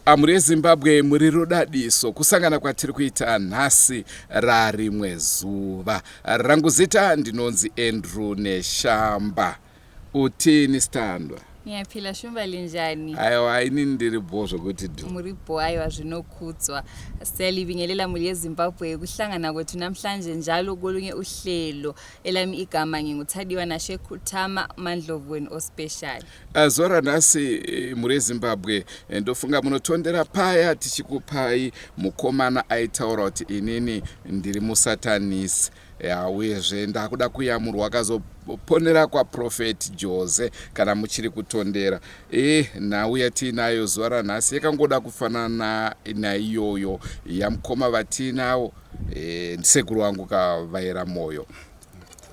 Amhuri yeZimbabwe muri rudadiso kusangana kwatiri kuita nhasi rarimwe zuva. Rangu zita ndinonzi Andrew Neshamba. Utini sithandwa? Ngiyaphila Shumba linjani? Aiwa ini ndiri bho zvokuti dhu. Muri bho aiwa zvinokudzwa. Siyalibingelela mhuri yeZimbabwe kuhlangana kwethu namhlanje njalo kolunye uhlelo. Elami igama nginguThadiwa Nashe Kutama Mandlovu wenu ospecial. Ah, zuva ranhasi eh, mhuri yezimbabwe eh, ndofunga munotondera paya tichikupai mukomana aitaura kuti inini ndiri musatanisi ya uyezve ndakuda kuyamurwa akazoponera kwaprofeti jose kana muchiri kutondera e nhau yatiinayo zuva ranhasi yakangoda kufanana naiyoyo yamukoma vatiinawo e, ndisekuru wangu kavaera moyo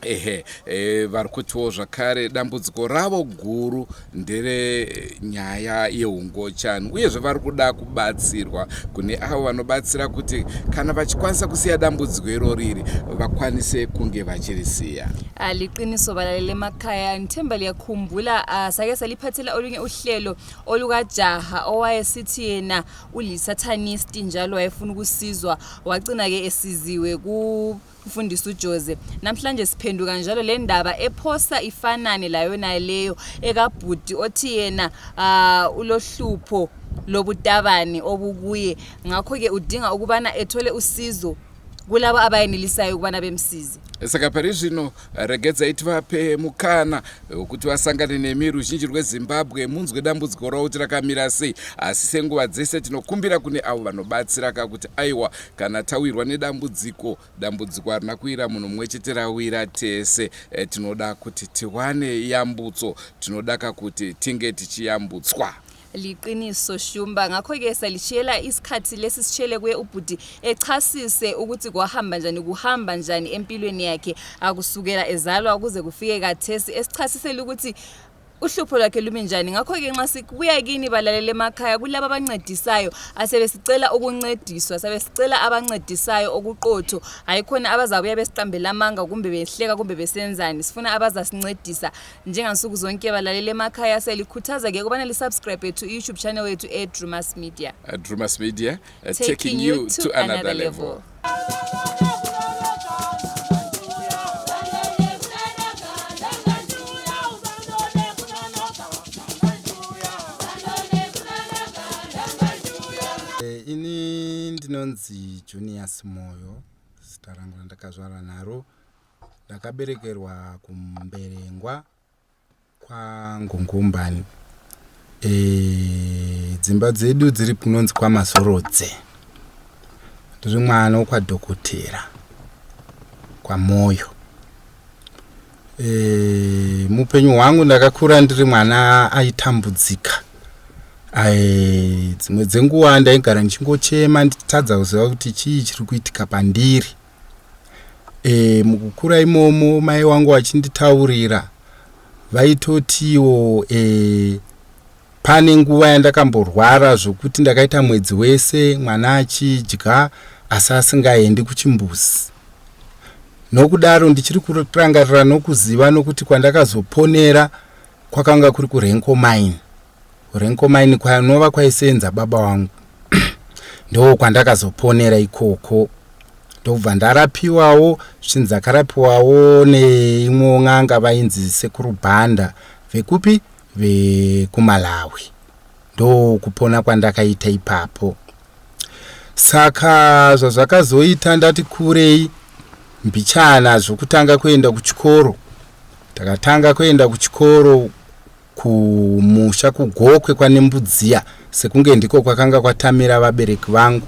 Ehe, e, vari kutiwo zvakare dambudziko ravo guru nderenyaya yeungochani uyezve vari kuda kubatsirwa kune avo vanobatsira kuti kana vachikwanisa kusiya dambudziko iroriri vakwanise kunge vachirisiya. Ah, liqiniso balaleli emakhaya ngithemba liyakhumbula ah, sake saliphathela olunye uhlelo olukajaha owayesithi yena ulisathanist njalo wayefuna ukusizwa wagcina-ke esiziwe ku Mfundisi uJose. Namhlanje siphenduka njalo le ndaba ephosa ifanane layona leyo ekabhuti othi yena uh, ulohlupho lobutabane obukuye ngakho-ke udinga ukubana ethole usizo kulabo abayenelisayo ukubana bemsize. Saka pari zvino regedzai tivape mukana wekuti vasangane nemi ruzhinji rweZimbabwe munzwe dambudziko ravo kuti rakamira sei. Asi senguva dzese tinokumbira kune avo vanobatsira ka kuti aiwa Kana tawirwa nedambudziko, dambudziko harina kuwira munhu mumwe chete rawira tese. Eh, tinoda kuti tiwane yambutso, tinodaka kuti tinge tichiyambutswa. Liqiniso Shumba ngakho-ke salishiyela isikhathi lesi sishele kuye ubhuti echasise ukuthi kwahamba njani kuhamba njani empilweni yakhe akusukela ezalwa kuze kufike kathesi esichasisele ukuthi uhlupho lwakhe lumi njani ngakho-ke nxa sikubuya kini balalele emakhaya kulaba abancedisayo asebesicela ukuncediswa sabesicela abancedisayo okuqotho hhayi khona abazabuya besiqambela amanga kumbe behleka kumbe besenzani sifuna abazasincedisa njengansuku zonke balalele emakhaya siyalikhuthaza-ke ukubana lisubscribe to i-youtube channel yethu edrumas media Drumas Media taking, taking you to, to another, another level, level. Eh, ini ndinonzi Junius Moyo zita rangu randakazvarwa naro ndakaberekerwa kuMberengwa kwaNgungumbani e, dzimba dzedu dziri kunonzi kwaMazorodze ndiri mwana wokwadhokotera kwaMoyo e, mupenyu hwangu ndakakura ndiri mwana aitambudzika dzimwe dzenguva ndaigara ndichingochema ndichitadza kuziva kuti chii chiri kuitika pandiri e, mukukura imomo mai wangu vachinditaurira vaitotiwo e, pane nguva yandakamborwara zvokuti ndakaita mwedzi wese mwana achidya asi asingaendi kuchimbuzi nokudaro ndichiri kurangarira nokuziva nokuti kwandakazoponera kwakanga kuri kurenco mine kurenco mine kwanova kwaiseenza baba wangu ndo kwandakazoponera ikoko ndobva ndarapiwawo zvichinzi ndakarapiwawo neimwewo n'anga vainzi sekuru bhanda vekupi vekumalawi ndokupona kwandakaita ipapo saka zvazvakazoita ndati kurei mbichana zvokutanga kuenda kuchikoro takatanga kuenda kuchikoro kumusha kuGokwe kwaNembudziya sekunge ndiko kwakanga kwatamira vabereki vangu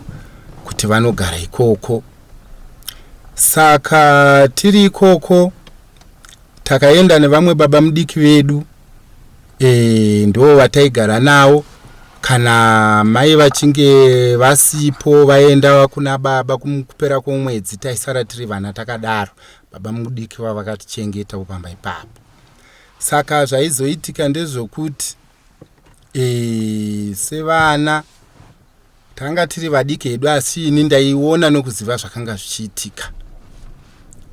kuti vanogara ikoko. Saka tiri ikoko takaenda nevamwe baba mudiki vedu e, ndo vataigara navo kana mai vachinge vasipo vaenda kuna baba kupera kwomwedzi taisara tiri vana takadaro baba mudiki vavakatichengeta pamba ipapo Saka zvaizoitika ndezvokuti e, sevana tanga tiri vadiki hedu asi ini ndaiona nokuziva zvakanga zvichiitika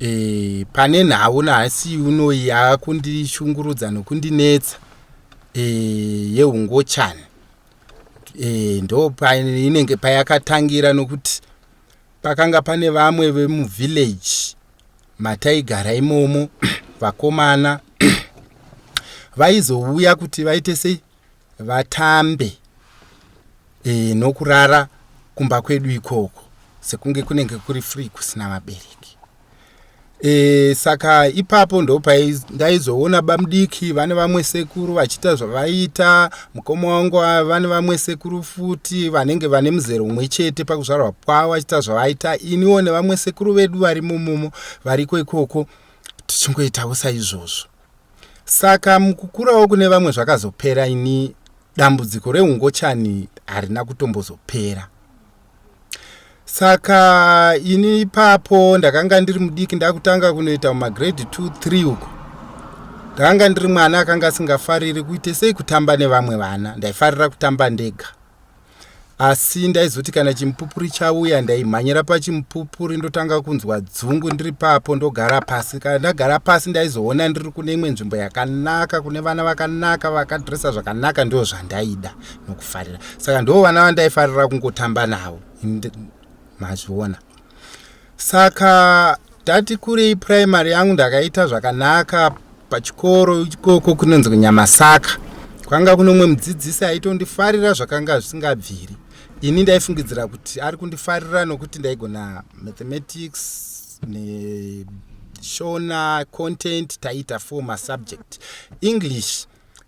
e, pane nhau nhasi unoyi yakundishungurudza nokundinetsa e, yeungochani. E, ndo painenge payakatangira nokuti pakanga pane vamwe vemuvillage mataigara imomo, vakomana vaizouya kuti vaite sei, vatambe nokurara kumba kwedu ikoko, sekunge kunenge kuri free, kusina vabereki. Saka ipapo ndaizoona bamudiki vane vamwe sekuru vachiita zvavaita, mukoma wangu vane vamwe sekuru futi vanenge vane muzero umwe chete pakuzvarwa kwavo vachiita zvavaita, iniwo nevamwe sekuru vedu vari mumomo variko ikoko tichingoitawo saizvozvo. Saka mukukurawo kune vamwe zvakazopera, ini dambudziko reungochani harina kutombozopera. Saka ini ipapo ndakanga ndiri mudiki, ndakutanga kunoita mumagrade 2 3 uko. Ndakanga ndiri mwana akanga asingafariri kuite sei, kutamba nevamwe vana. Ndaifarira kutamba ndega, asi ndaizoti kana chimupupuri chauya, ndaimhanyira pachimupupuri, ndotanga kunzwa dzungu ndiri papo, ndogara pasi. Kana ndagara pasi, ndaizoona ndiri kune imwe nzvimbo yakanaka, kune vana vakanaka vakadhiresa zvakanaka. Ndo zvandaida nokufarira. Saka ndo vana vandaifarira kungotamba navo, mazviona. Saka tati kurei, primary yangu ndakaita zvakanaka pachikoro ikoko kunonzi kuNyamasaka. Kwanga kuno umwe mudzidzisi aitondifarira zvakanga zvisingabviri. Ini ndaifungidzira kuti ari kundifarira nokuti ndaigona mathematics neShona content, taiita four masubject. English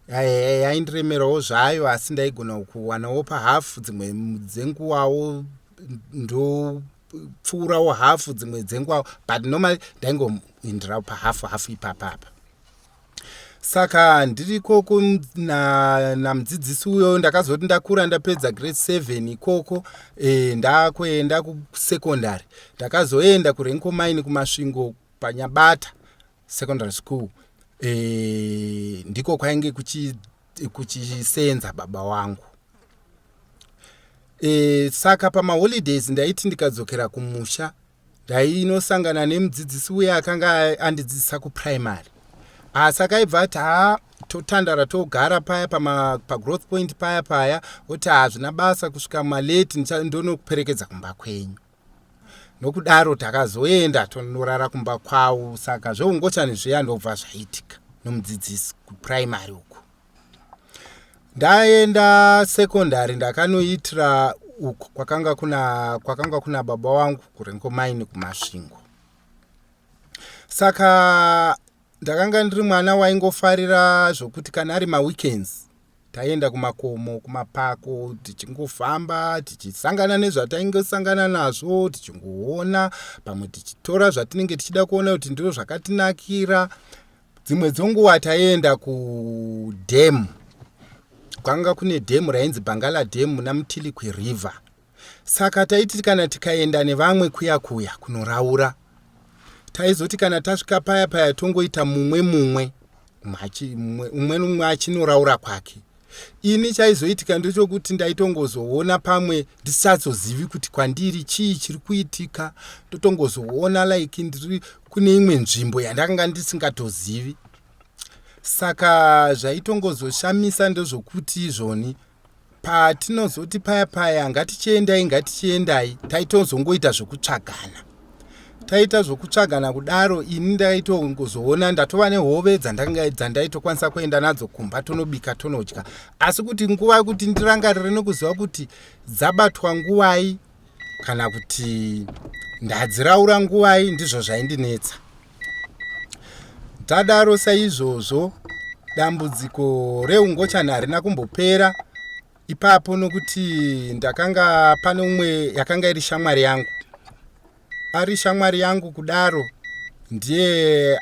yaindiremerawo zvayo, asi ndaigona kuwanawo pahafu, dzimwe dzenguvawo ndopfuurawo hafu, dzimwe dzenguvawo, but normally ndaingoindirawo pahafu hafu ipapapa. Saka ndirikoko namudzidzisi na uyo, ndakazoti ndakura, ndapedza grade 7 ikoko, ndakuenda kusecondary. Ndakazoenda kuRenco Mine kuMasvingo, paNyabata Secondary School. Ndiko kwainge kuchisenza baba wangu. Saka pamaholidays ndaiti ndikadzokera kumusha, ndainosangana nemudzidzisi uye akanga andidzidzisa kuprimary, asi akaibva ati, "Ha, totandara, togara paya pagrowth point paya paya." Oti, "Hazvina basa, kusvika malate ndonokuperekedza kumba kwenyu." Nokudaro takazoenda tonorara kumba kwavo. Saka zveungochani zviya ndobva zvaitika nomudzidzisi kuprimary uku. Ndaenda secondary, ndakanoitira uku kwakanga kuna baba wangu kuRenco Mine kuMasvingo. Saka ndakanga ndiri mwana waingofarira zvokuti kana ari maweekends taienda kumakomo, kumapako, tichingofamba, tichisangana nezvataingosangana nazvo, tichingoona pamwe, tichitora zvatinenge tichida kuona kuti ndizvo zvakatinakira. Dzimwe dzenguva taienda kudhemu, kwanga kune dhemu rainzi Bangala Dam muna Mutilikwi River. Saka taiti kana tikaenda nevamwe kuya kuya kunoraura, taizoti kana tasvika paya paya, tongoita mumwe mumwe, umwe nomumwe achinoraura kwake. Ini chaizoitika ndechokuti ndaitongozoona pamwe ndisichazozivi kuti kwandiri chii chiri kuitika. Ndotongozoona like ndiri kune imwe nzvimbo yandakanga ndisingatozivi. Saka zvaitongozoshamisa ndezvokuti izvoni patinozoti paya paya, "Ngatichiendai, ngatichiendai," taitozongoita zvokutsvagana. Taita zvokutsvagana kudaro, ini ndaitongozoona ndatova nehove dzandaitokwanisa kuenda nadzo kumba, tonobika, tonodya. Asi kuti nguva yekuti ndirangarire nokuziva kuti dzabatwa nguvai kana kuti ndadziraura nguvai, ndizvo zvaindinetsa. Tadaro saizvozvo, dambudziko reungochani harina kumbopera ipapo, nokuti ndakanga pane umwe yakanga iri shamwari yangu. Ari shamwari yangu kudaro, ndiye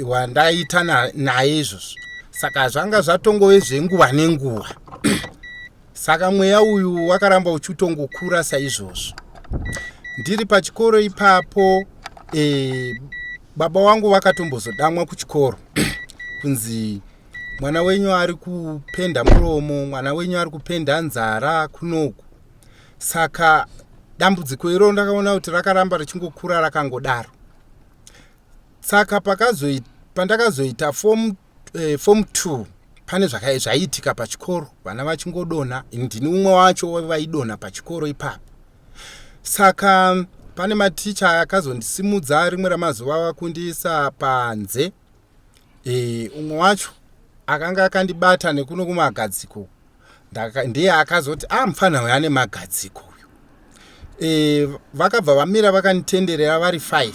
wandaita naye izvozvo. Saka zvanga zvatongove zvenguva nenguva. Saka mweya uyu wakaramba uchitongokura saizvozvo. Ndiri pachikoro ipapo, baba wangu vakatombozodamwa kuchikoro kunzi, "Mwana wenyu ari kupenda muromo, mwana wenyu ari kupenda nzara kunoku." Saka dambudziko iro ndakaona kuti rakaramba richingokura rakangodaro. Saka pandakazoita form 2. Pane zvaiitika pachikoro, vana vachingodonha, ndini umwe wacho vaidonha pachikoro ipapo. Saka pane maticha akazondisimudza rimwe ramazuva vakundiisa panze. Umwe wacho akanga akandibata nekuno kumagadziko, ndiye akazoti, "A, mufana uyu ane magadziko uyu." Vakabva vamira vakanditenderera vari 5,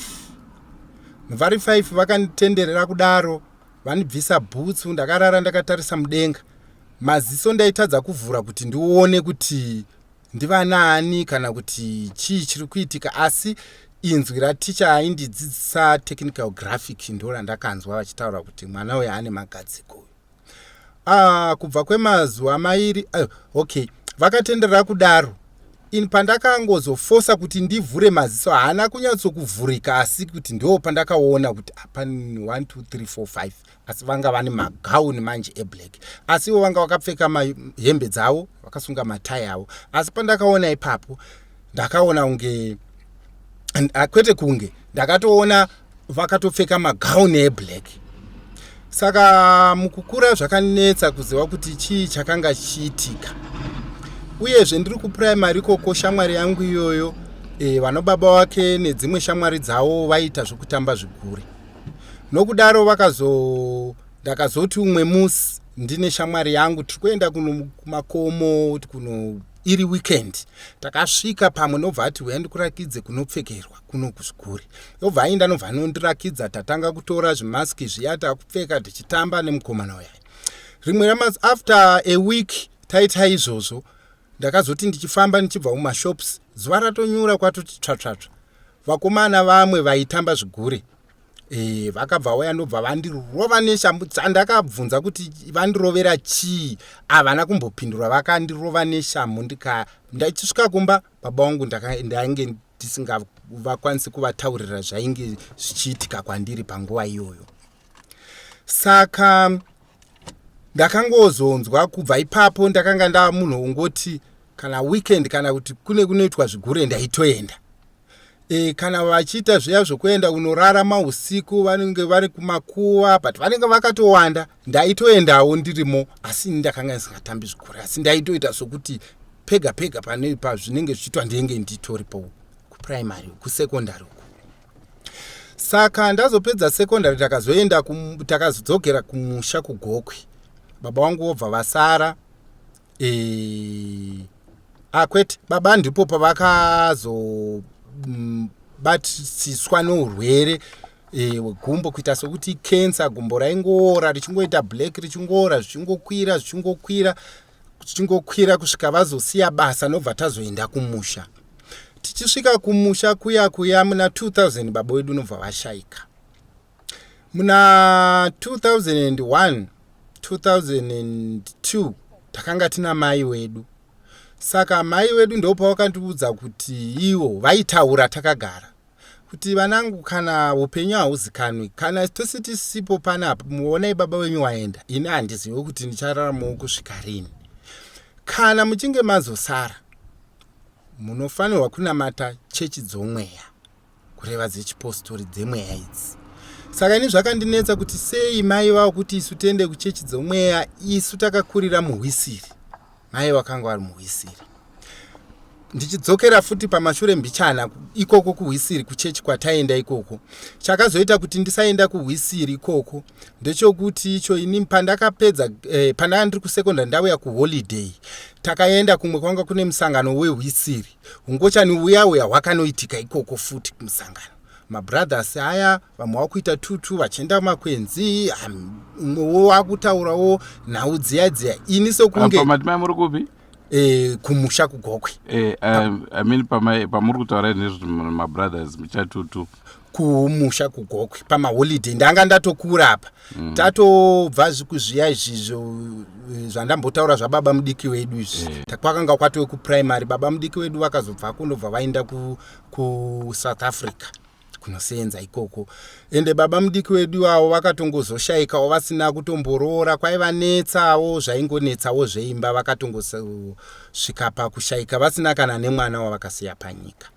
vari 5, vakanditenderera kudaro, vandibvisa bhutsu. Ndakarara ndakatarisa mudenga, maziso ndaitadza kuvhura kuti ndione kuti ndivanaani kana kuti chii chiri kuitika, asi inzwi raticha aindidzidzisa technical graphic ndo randakanzwa vachitaura kuti mwana uyu ane magadziko uyu. Ah, kubva kwemazuva mairi, okay, vakatenderera kudaro. Ini pandakangozofosa kuti ndivhure maziso, haana kunyatsokuvhurika, asi kuti ndo pandakaona kuti apa 1 2 3 4 5, asi vanga vane magauni manje eblack, asi ivo vanga vakapfeka hembe dzavo, vakasunga matai avo. Asi pandakaona ipapo, ndakaona kunge, kwete kunge, ndakatoona vakatopfeka magauni eblack. Saka mukukura zvakanetsa kuziva kuti chii chakanga chichiitika. Uyezve ndiri kupuraimari ikoko, shamwari yangu iyoyo, vanobaba wake nedzimwe shamwari dzavo vaiita zvokutamba zvigure. Nokudaro vakazo ndakazoti umwe musi ndine shamwari yangu, tiri kuenda kumakomo kuno, iri weekend. Takasvika pamwe, nobva ati, "Uya ndikurakidze kunopfekerwa kuno kuzvigure." Obva aenda, nobva anondirakidza. Tatanga kutora zvimaski zviya, takupfeka tichitamba nemukomana uyai. Rimwe ramas, after a week taita izvozvo, ndakazoti ndichifamba ndichibva mumashops, zuva ratonyura, kwatoti tsvatsvatsva, vakomana vamwe vaitamba zvigure vakabva vauya, ndobva vandirova neshambu. Ndakabvunza kuti vandirovera chii, havana kumbopindura. Vakandirova neshamhu, ndichisvika kumba, baba vangu ndainge ndisingavakwanisi kuvataurira zvainge zvichiitika kwandiri panguva iyoyo. Saka ndakangozonzwa kubva ipapo, ndakanga ndaa munhu ungoti kana weekend kana kuti kune kunoitwa zvigure, ndaitoenda. Kana vachiita zviya zvokuenda kunorara mausiku, vanenge vari kumakuva, but vanenge vakatowanda, ndaitoendawo ndirimo. Asi ini ndakanga ndisingatambi zvigure, asi ndaitoita sokuti pega pega pane pazvinenge zvichiitwa ndinenge nditoripo, kupuraimary, kusekondari uku. Saka ndazopedza sekondari, takazoenda, takazodzokera kumusha kuGokwe. Baba vangu vobva vasara. Akwete, baba ndipo pavakazobatisiswa nourwere hwegumbo, kuita sokuti kensa. Gumbo raingoora, richingoita black, richingoora, zvichingokwira, zvichingokwira, zvichingokwira, kusvika vazosiya basa. Nobva tazoenda kumusha. Tichisvika kumusha kuya kuya muna 2000, baba wedu nobva vashayika. Muna 2001, 2002 takanga tina mai wedu. Saka mai wedu ndopavakandiudza kuti ivo vaitaura takagara kuti, "Vanangu, kana upenyu hauzikanwi, kana tose tisipo panapa, muonai baba wenyu waenda, ini handizivi kuti ndichararamawo kusvika rini. Kana muchinge mazosara, munofanirwa kunamata chechi dzomweya, kureva dzechipostori dzemweya idzi." Saka ini zvakandinetsa kuti sei mai vavo kuti isu tiende kuchechi dzomweya, isu takakurira muhwisiri, mai vakanga vari muhwisiri. Ndichidzokera futi pamashure mbichana, ikoko kuhwisiri, kuchechi kwataenda ikoko, chakazoita kuti ndisaenda kuhwisiri ikoko ndechokuti icho ini pandakapedza, pandanga ndiri kusekondari, ndauya kuholiday, takaenda kumwe kwanga kune musangano wehwisiri. Ungochani uya uya hwakanoitika ikoko futi kumusangano, mabrothers aya, vamwe vakuita tutu vachienda makwenzi, umwewo wakutaurawo nhau dziya dziya. Ini sokunge Apa madzimai muri kupi? Kumusha kuGokwe. I mean, pamuri kutaura nezvo mabrothers muchatutu? Kumusha kuGokwe pamaholiday, ndanga ndatokura apa. Tatobva kuzviya izvizvo zvandambotaura zvababa mudiki wedu izvi. Kwakanga kwatove kuprimary. Baba mudiki wedu vakazobva kunobva vaenda kuSouth Africa kunosenza ikoko. Ende baba mudiki wedu avo vakatongozoshayikawo vasina kutomboroora, kwaivanetsawo, zvaingonetsawo zveimba. Vakatongosvika pakushayika vasina kana nemwana wavakasiya panyika.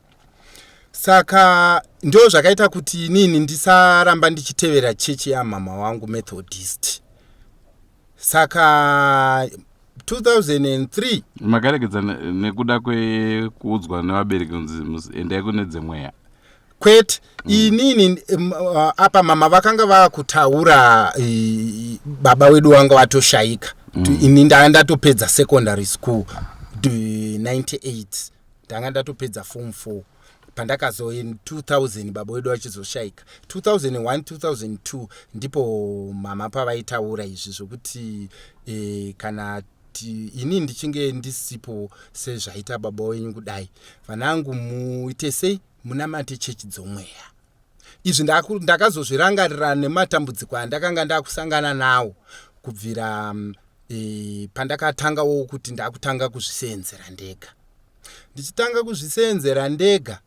Saka ndo zvakaita kuti inini ndisaramba ndichitevera chechi yamama wangu, Methodist. Saka 2003. Makaregedza nekuda kwekuudzwa nevabereki kunzi endai kune dzemweya? Kwete. Inini apa mama vakanga vakutaura, baba wedu vanga vatoshayika. Ini ndanga ndatopedza secondary school 98, ndanga ndatopedza form 4 pandakazo in 2000 baba wedu vachizoshayika. 2001, 2002 ndipo mama pavaitaura izvi zvokuti kana ini ndichinge ndisipo sezvaita baba wenyu kudai, vanangu, muite sei? Munamate chechi dzomweya. Izvi ndakazozvirangarira nematambudziko andakanga ndakusangana nawo kubvira pandakatangawo kuti ndakutanga kuzviseenzera ndega. Ndichitanga kuzviseenzera ndega,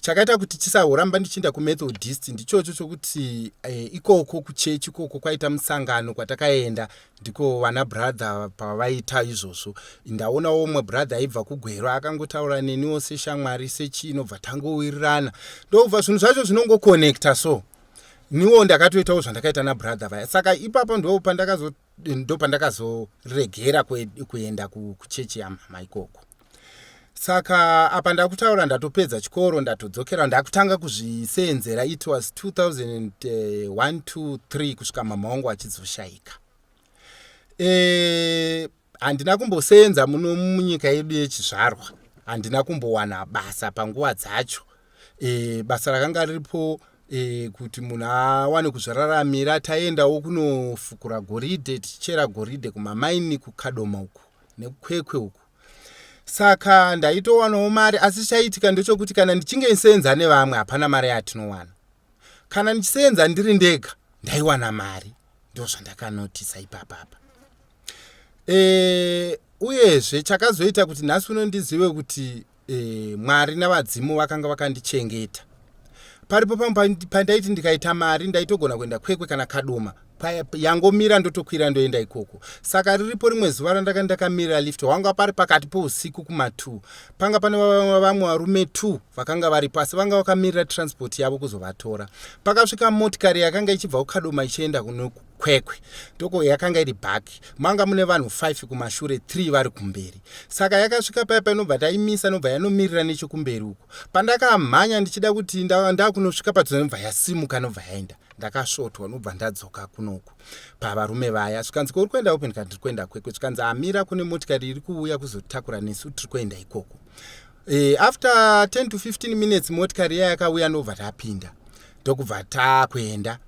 chakaita kuti tisahoramba ndichienda kuMethodist ndichocho chokuti ikoko kuchechi ikoko kwaita musangano kwatakaenda, ndiko vana brother pavaita izvozvo. Ndaonawo umwe brother aibva kuGwero, akangotaura neniwo seshamwari sechinobva tangowirirana, ndobva zvinhu zvacho zvinongokonekta. So niwo ndakatoitawo zvandakaita nabrother vaya. Saka ipapo ndo pandakazoregera kuenda kuchechi yamama ikoko. Saka apa ndakutaura ndatopedza chikoro, ndatodzokera, ndakutanga kuzviseenzera. It was 2001, 2, 3 kusvika mama wangu achizoshayika. Handina kumboseenza muno munyika yedu yechizvarwa, handina kumbowana basa panguva dzacho. Basa rakanga riripo kuti munhu awane kuzviraramira, taendawo kunofukura goridhe, tichichera goridhe kumamaini kuKadoma uku nekuKwekwe uku. Saka ndaitowanawo mari, asi chaiitika ndechekuti kana ndichinge ndisenza nevamwe, hapana mari yatinowana. Kana ndichisenza ndiri ndega, ndaiwana mari. Ndo zvandakanotisa ipapapa. Uyezve chakazoita kuti nhasi uno ndizive kuti Mwari navadzimu vakanga vakandichengeta, paripo pamwe pandaiti ndikaita mari, ndaitogona kuenda Kwekwe kana Kadoma, yangomira ndotokwira ndoenda ikoko. Saka riripo rimwe zuva randaka ndakamirira lift, wanga pari pakati pousiku kuma2, panga pane vamwe varume 2 vakanga varipo, asi vanga vakamirira transport yavo kuzovatora. Pakasvika motikari yakanga ichibva kuKadoma ichienda kunoKwekwe, ndoko yakanga iri bhaki, manga mune vanhu 5 kumashure, 3 vari kumberi. Saka yakasvika paya painobva taimisa, nobva yanomirira nechekumberi uko. Pandakamhanya ndichida kuti ndakunosvika padhuze, nobva yasimuka, nobva yaenda. Ndakasvotwa, nobva ndadzoka kunoku pavarume vaya. Zvikanzi, "Ko uri kuenda upi?" Ndikati, "Ndiri kuenda Kwekwe." Zvikanzi, "Amira, kune motikari iri kuuya kuzotakura nesu, tiri kuenda ikoko." After 10 to 15 minutes motikari iya yakauya, nobva tapinda, ndokubva takuenda.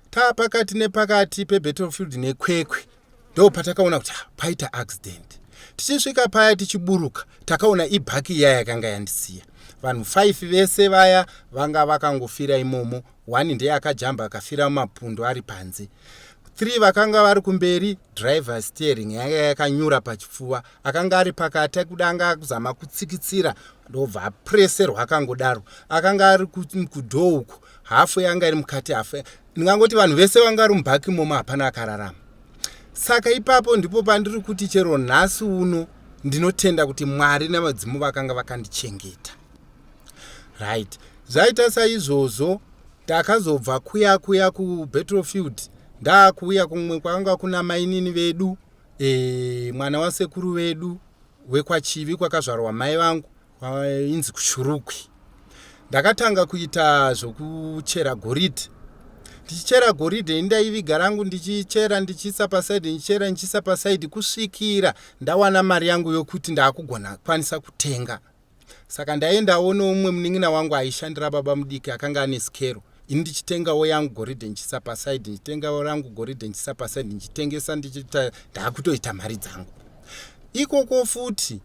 Taapakati nepakati peBattlefield neKwekwe, ndo patakaona kuti, ah, paita accident. Tichisvika paya, tichiburuka, takaona ibhaki iya yakanga yandisiya. Vanhu 5 vese vaya vanga vakangofira imomo. One ndiye akajamba akafira mumapundo ari panze. 3 vakanga vari kumberi, driver steering yanga yakanyura pachipfuva. Akanga ari pakati kuda anga kuzama kutsikitsira, ndobva apreserwa akangodaro. Akanga ari kudoor uku, hafu yanga iri mukati, hafu. Ndingangoti vanhu vese vanga vari mubhaki imomo, hapana akararama. Saka ipapo ndipo pandiri kuti chero nhasi uno ndinotenda kuti Mwari navadzimu vakanga vakandichengeta. Right, zvaita saizvozvo, ndakazobva kuya kuya kuBattlefield, ndaakuuya kumwe kwakanga kuna mainini vedu, mwana wasekuru vedu wekwaChivi, kwakazvarwa mai vangu, inzi kuShurukwi. Ndakatanga kuita zvokuchera goridhe. Ndichichera goridhe, indaiviga rangu, ndichichera, ndichiisa pasaidi, ndichichera, ndichiisa pasaidi, kusvikira ndawana mari yangu yokuti ndaakugona kwanisa kutenga. Saka ndaendawo noumwe munin'ina wangu aishandira baba mudiki, akanga ane skero. Ini ndichitengawo yangu goridhe, ndichiisa pasaidi, ndichitengawo rangu goridhe, ndichiisa pasaidi, ndichitengesa, ndichiita, ndaakutoita mari dzangu ikoko. Futi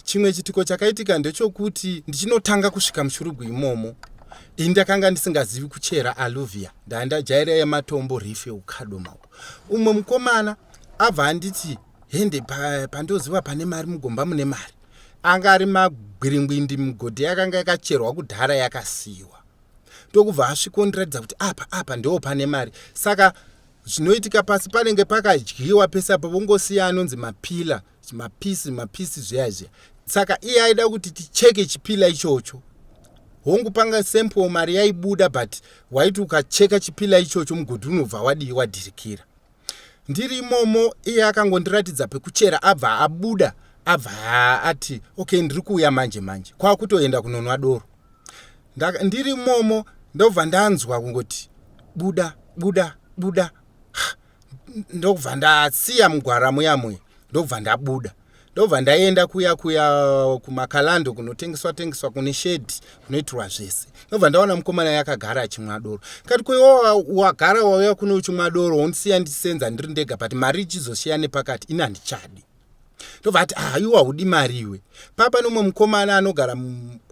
chimwe chitiko chakaitika ndechokuti ndichinotanga kusvika muShurugwi imomo, ini ndakanga ndisingazivi kuchera alluvial, ndandajaira yematombo, riff yekuKadoma uko. Umwe mukomana abva anditi, "Hende, pandoziva pane mari mugomba, mune mari." Anga ari magwiringwindi, mugodhi yakanga yakacherwa kudhara yakasiyiwa. Ndokubva asvikondiratidza kuti apa, apa ndo pane mari. Saka zvinoitika, pasi panenge pakadyiwa pese apo, vongosiya anonzi mapillar, mapisi mapisi zviya zviya. Saka iye aida kuti ticheke chipillar ichocho. Hongu, panga sempo mari yaibuda, but waiti ukacheka chipila ichocho, mugodhi unobva wadii, wadhirikira. Ndiri imomo, iye akangondiratidza pekuchera, abva abuda, abva ati, "Okay, ndiri kuuya manje manje." Kwakutoenda kunonwa doro. Ndiri imomo, ndobva ndanzwa kungoti, "Buda, buda, buda." Ndobva ndasiya mugwara muya muya, ndobva ndabuda, ndobva ndaenda kuya kuya kumakalando kunotengeswa tengeswa, kune shedhi, kunoitirwa zvese. Ndobva ndaona mukomana yakagara achimwa doro. Kati, "Koiwo wagara wauya kuno uchimwa doro, wondisiya ndisenza ndiri ndega, but mari ichizosiya nepakati, ini handichadi." Ndobva ati, "Ah, iwe haudi mari iwe." Papa nomwe mukomana anogara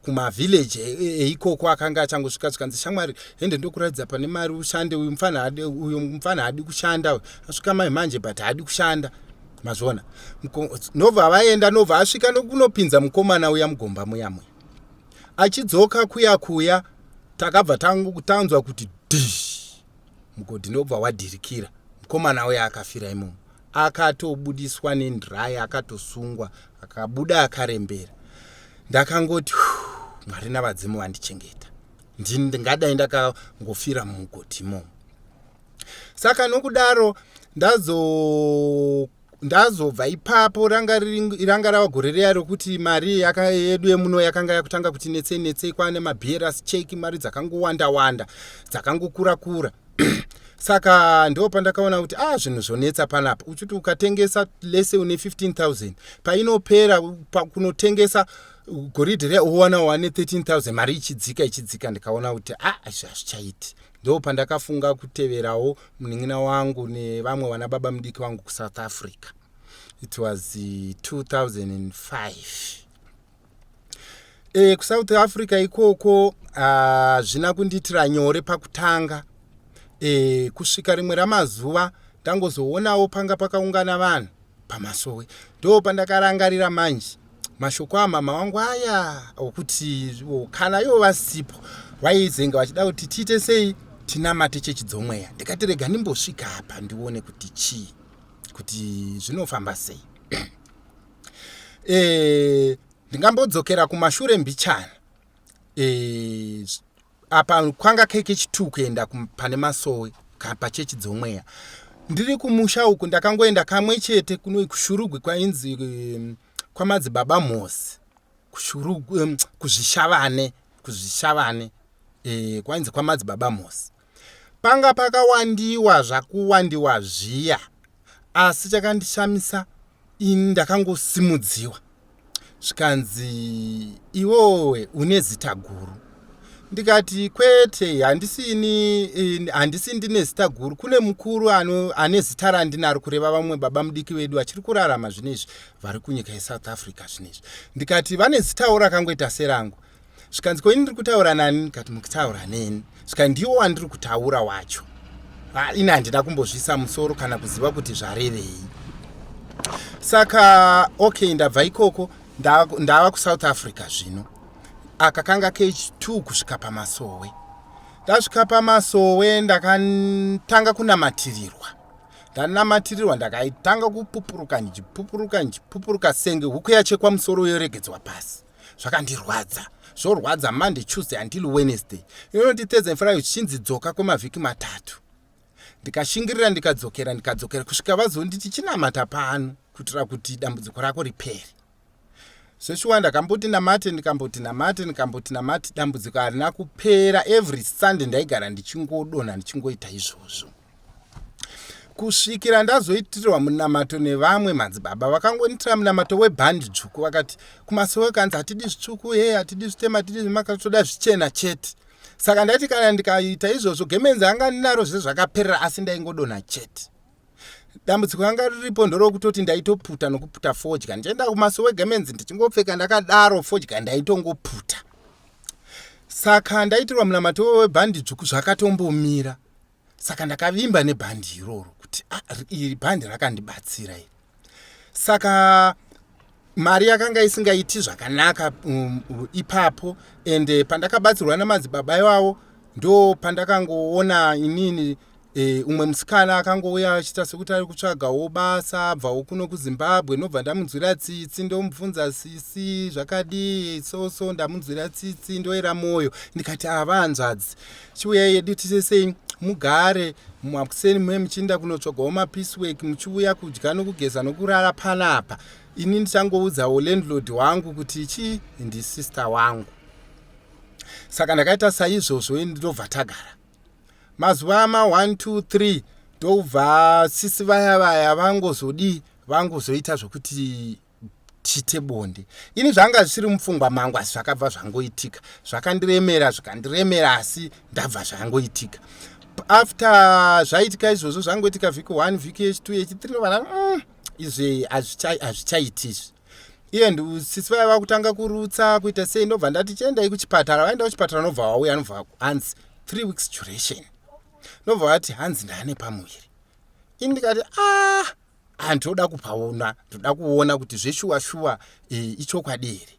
kumavhillaji eikoko akanga achangosvika, zvikanzi, "Shamwari, hende ndokuratidza pane mari, ushande. Uyu mufana haadi kushanda, asvika mai manje, but haadi kushanda." Mazviona? Nobva vaenda, nobva asvika nokunopinza mukomana uya mugomba muya muya. Achidzoka kuya kuya, takabva tanzwa kuti dhish, mugodhi ndobva wadhirikira. Mukomana uya akafira imomo, akatobudiswa nendraya, akatosungwa, akabuda akarembera. Ndakangoti, "Mwari navadzimu vandichengeta, ndingadai ndakangofira mumugodhi imomo." Saka nokudaro ndazobva ipapo. Ranga rava gore riya rokuti mari yedu yemuno yakanga yakutanga kuti netsei netsei, kwane mabearers cheque, mari dzakangowanda wanda, dzakangokura kura. Saka ndo pandakaona kuti a ah, zvinhu zvonetsa panapa. Uchiti ukatengesa lese une 15,000, painopera kunotengesa goridhe riya, uwana wane 13,000, mari ichidzika ichidzika. Ndikaona kuti a ah, izvi hazvichaiti. Ndo pandakafunga kuteverawo munin'ina wangu nevamwe vana baba mudiki vangu kuSouth Africa. It was 2005. KuSouth Africa ikoko hazvina kundiitira nyore pakutanga. Kusvika rimwe ramazuva ndangozoonawo panga pakaungana vanhu pamasowe. Ndo pandakarangarira manje mashoko amama wangu aya okuti kana ivo vasipo, vaizenga vachida kuti tiite sei, tinamate chechi dzomweya. Ndikati, "Rega ndimbosvika apa ndione kuti chii, kuti zvinofamba sei." Ndingambodzokera kumashure mbichana. Apa kwanga kekechi2 kuenda pane masowe pachechi dzomweya. Ndiri kumusha uku, ndakangoenda kamwe chete kuno kuShurugwi, kwainzi kwamadzibaba Mhosi, kuShurugwi, kuZvishavane, kwainzi kwamadzibaba Mhosi. Panga pakawandiwa zvakuwandiwa zviya, asi chakandishamisa, ini ndakangosimudziwa, zvikanzi, "Iwowe une zita guru." Ndikati, "Kwete, handisi ini, handisi ndine zita guru. Kune mukuru ane zita randinaro," kureva vamwe baba mudiki vedu vachiri kurarama zvinezvi, vari kunyika yeSouth Africa zvinezvi. Ndikati, "Vane zitawo rakangoita serangu." Zvikanzi, "Ko ini ndiri kutaura nani?" Ndikati, "Mukutaura neni." Zvika, "Ndiwo wandiri kutaura wacho." Ini handina kumbozvisa musoro kana kuziva kuti zvarevei. Saka okay, ndabva ikoko, ndava kuSouth Africa zvino. Aka kanga kechi2 kusvika pamasowe. Ndasvika pamasowe, ndakatanga kunamatirirwa. Ndanamatirirwa, ndakaitanga kupupuruka, ndichipupuruka, ndichipupuruka senge huku yachekwa musoro yoregedzwa pasi. Zvakandirwadza, zvorwadza Monday, Tuesday until Wednesday. Inoti Thursday, Friday, zvichinzi dzoka kwemavhiki 3. Ndikashingirira, ndikadzokera, ndikadzokera, kusvika vazonditi, "Chinamata pano kuitira kuti dambudziko rako ripere." Zveshuwa, ndakamboti namate, ndikamboti namate, ndikamboti namate, dambudziko harina kupera. Every Sunday ndaigara ndichingodonha, ndichingoita izvozvo, kusvikira ndazoitirwa munamato nevamwe madzibaba. Vakangonitira munamato webhandi dzvuku. Vakati kumasowe kanzi, "Hatidi zvitsvuku, he, hatidi zvitema, hatidi zvimaka, toda zvichena chete." Saka ndaiti kana ndikaita izvozvo, gemenzi anga ndinaro zvezvakaperera, asi ndaingodonha chete. Dambudziko ranga riripo ndorokutoti ndaitoputa nokuputa fodya. Ndichienda kumasowe, gemenzi ndichingopfeka ndakadaro, fodya ndaitongoputa. Saka ndaitirwa munamato webhandi dzvuku, zvakatombomira. Saka ndakavimba nebhandi iroro kuti, ah, iri bhandi rakandibatsira iri. Saka mari yakanga isingaiti zvakanaka ipapo. Ende pandakabatsirwa namadzibaba ivavo, ndo pandakangoona inini. Umwe musikana akangouya achiita sekuti ari kutsvagawo basa, abvawo kuno kuZimbabwe. Ndobva ndamunzwira tsitsi, ndomubvunza, "Sisi, zvakadii?" So ndamunzwira tsitsi, ndoera mwoyo, ndikati, "Ava hanzvadzi, chiuyai yedu tisesei, mugare makuseni, muye muchiinda kunotsvagawo mapiecework, muchiuya kudya nokugeza nokurara panapa. Ini ndichangoudzawo landlord wangu kuti chi ndisister wangu." Saka ndakaita saizvozvo, ndobva tagara mazuva ama 1 2 3. Ndobva sisi vaya vaya vangozodii, vangozoita zvokuti tiite bonde. Ini zvanga zvisiri mupfungwa mangu, asi zvakabva zvangoitika. Zvakandiremera, zvikandiremera, asi ndabva zvangoitika. After zvaitika izvozvo, zvangoitika vhiki 1, vhiki yechi2, yechi3, vana izvi hazvichaiti izvi. Iye sisi vaya vakutanga kurutsa, kuita sei. Ndobva ndati, "Chiendai kuchipatara." Vaenda kuchipatara, nobva vauya, nobva hanzi 3 weeks duration. Ndobva vati hanzi ndaane pamuviri. Ini ndikati, "A ah, handoda kupaona, ndoda kuona kuti zveshuwa shuwa ichokwadi here."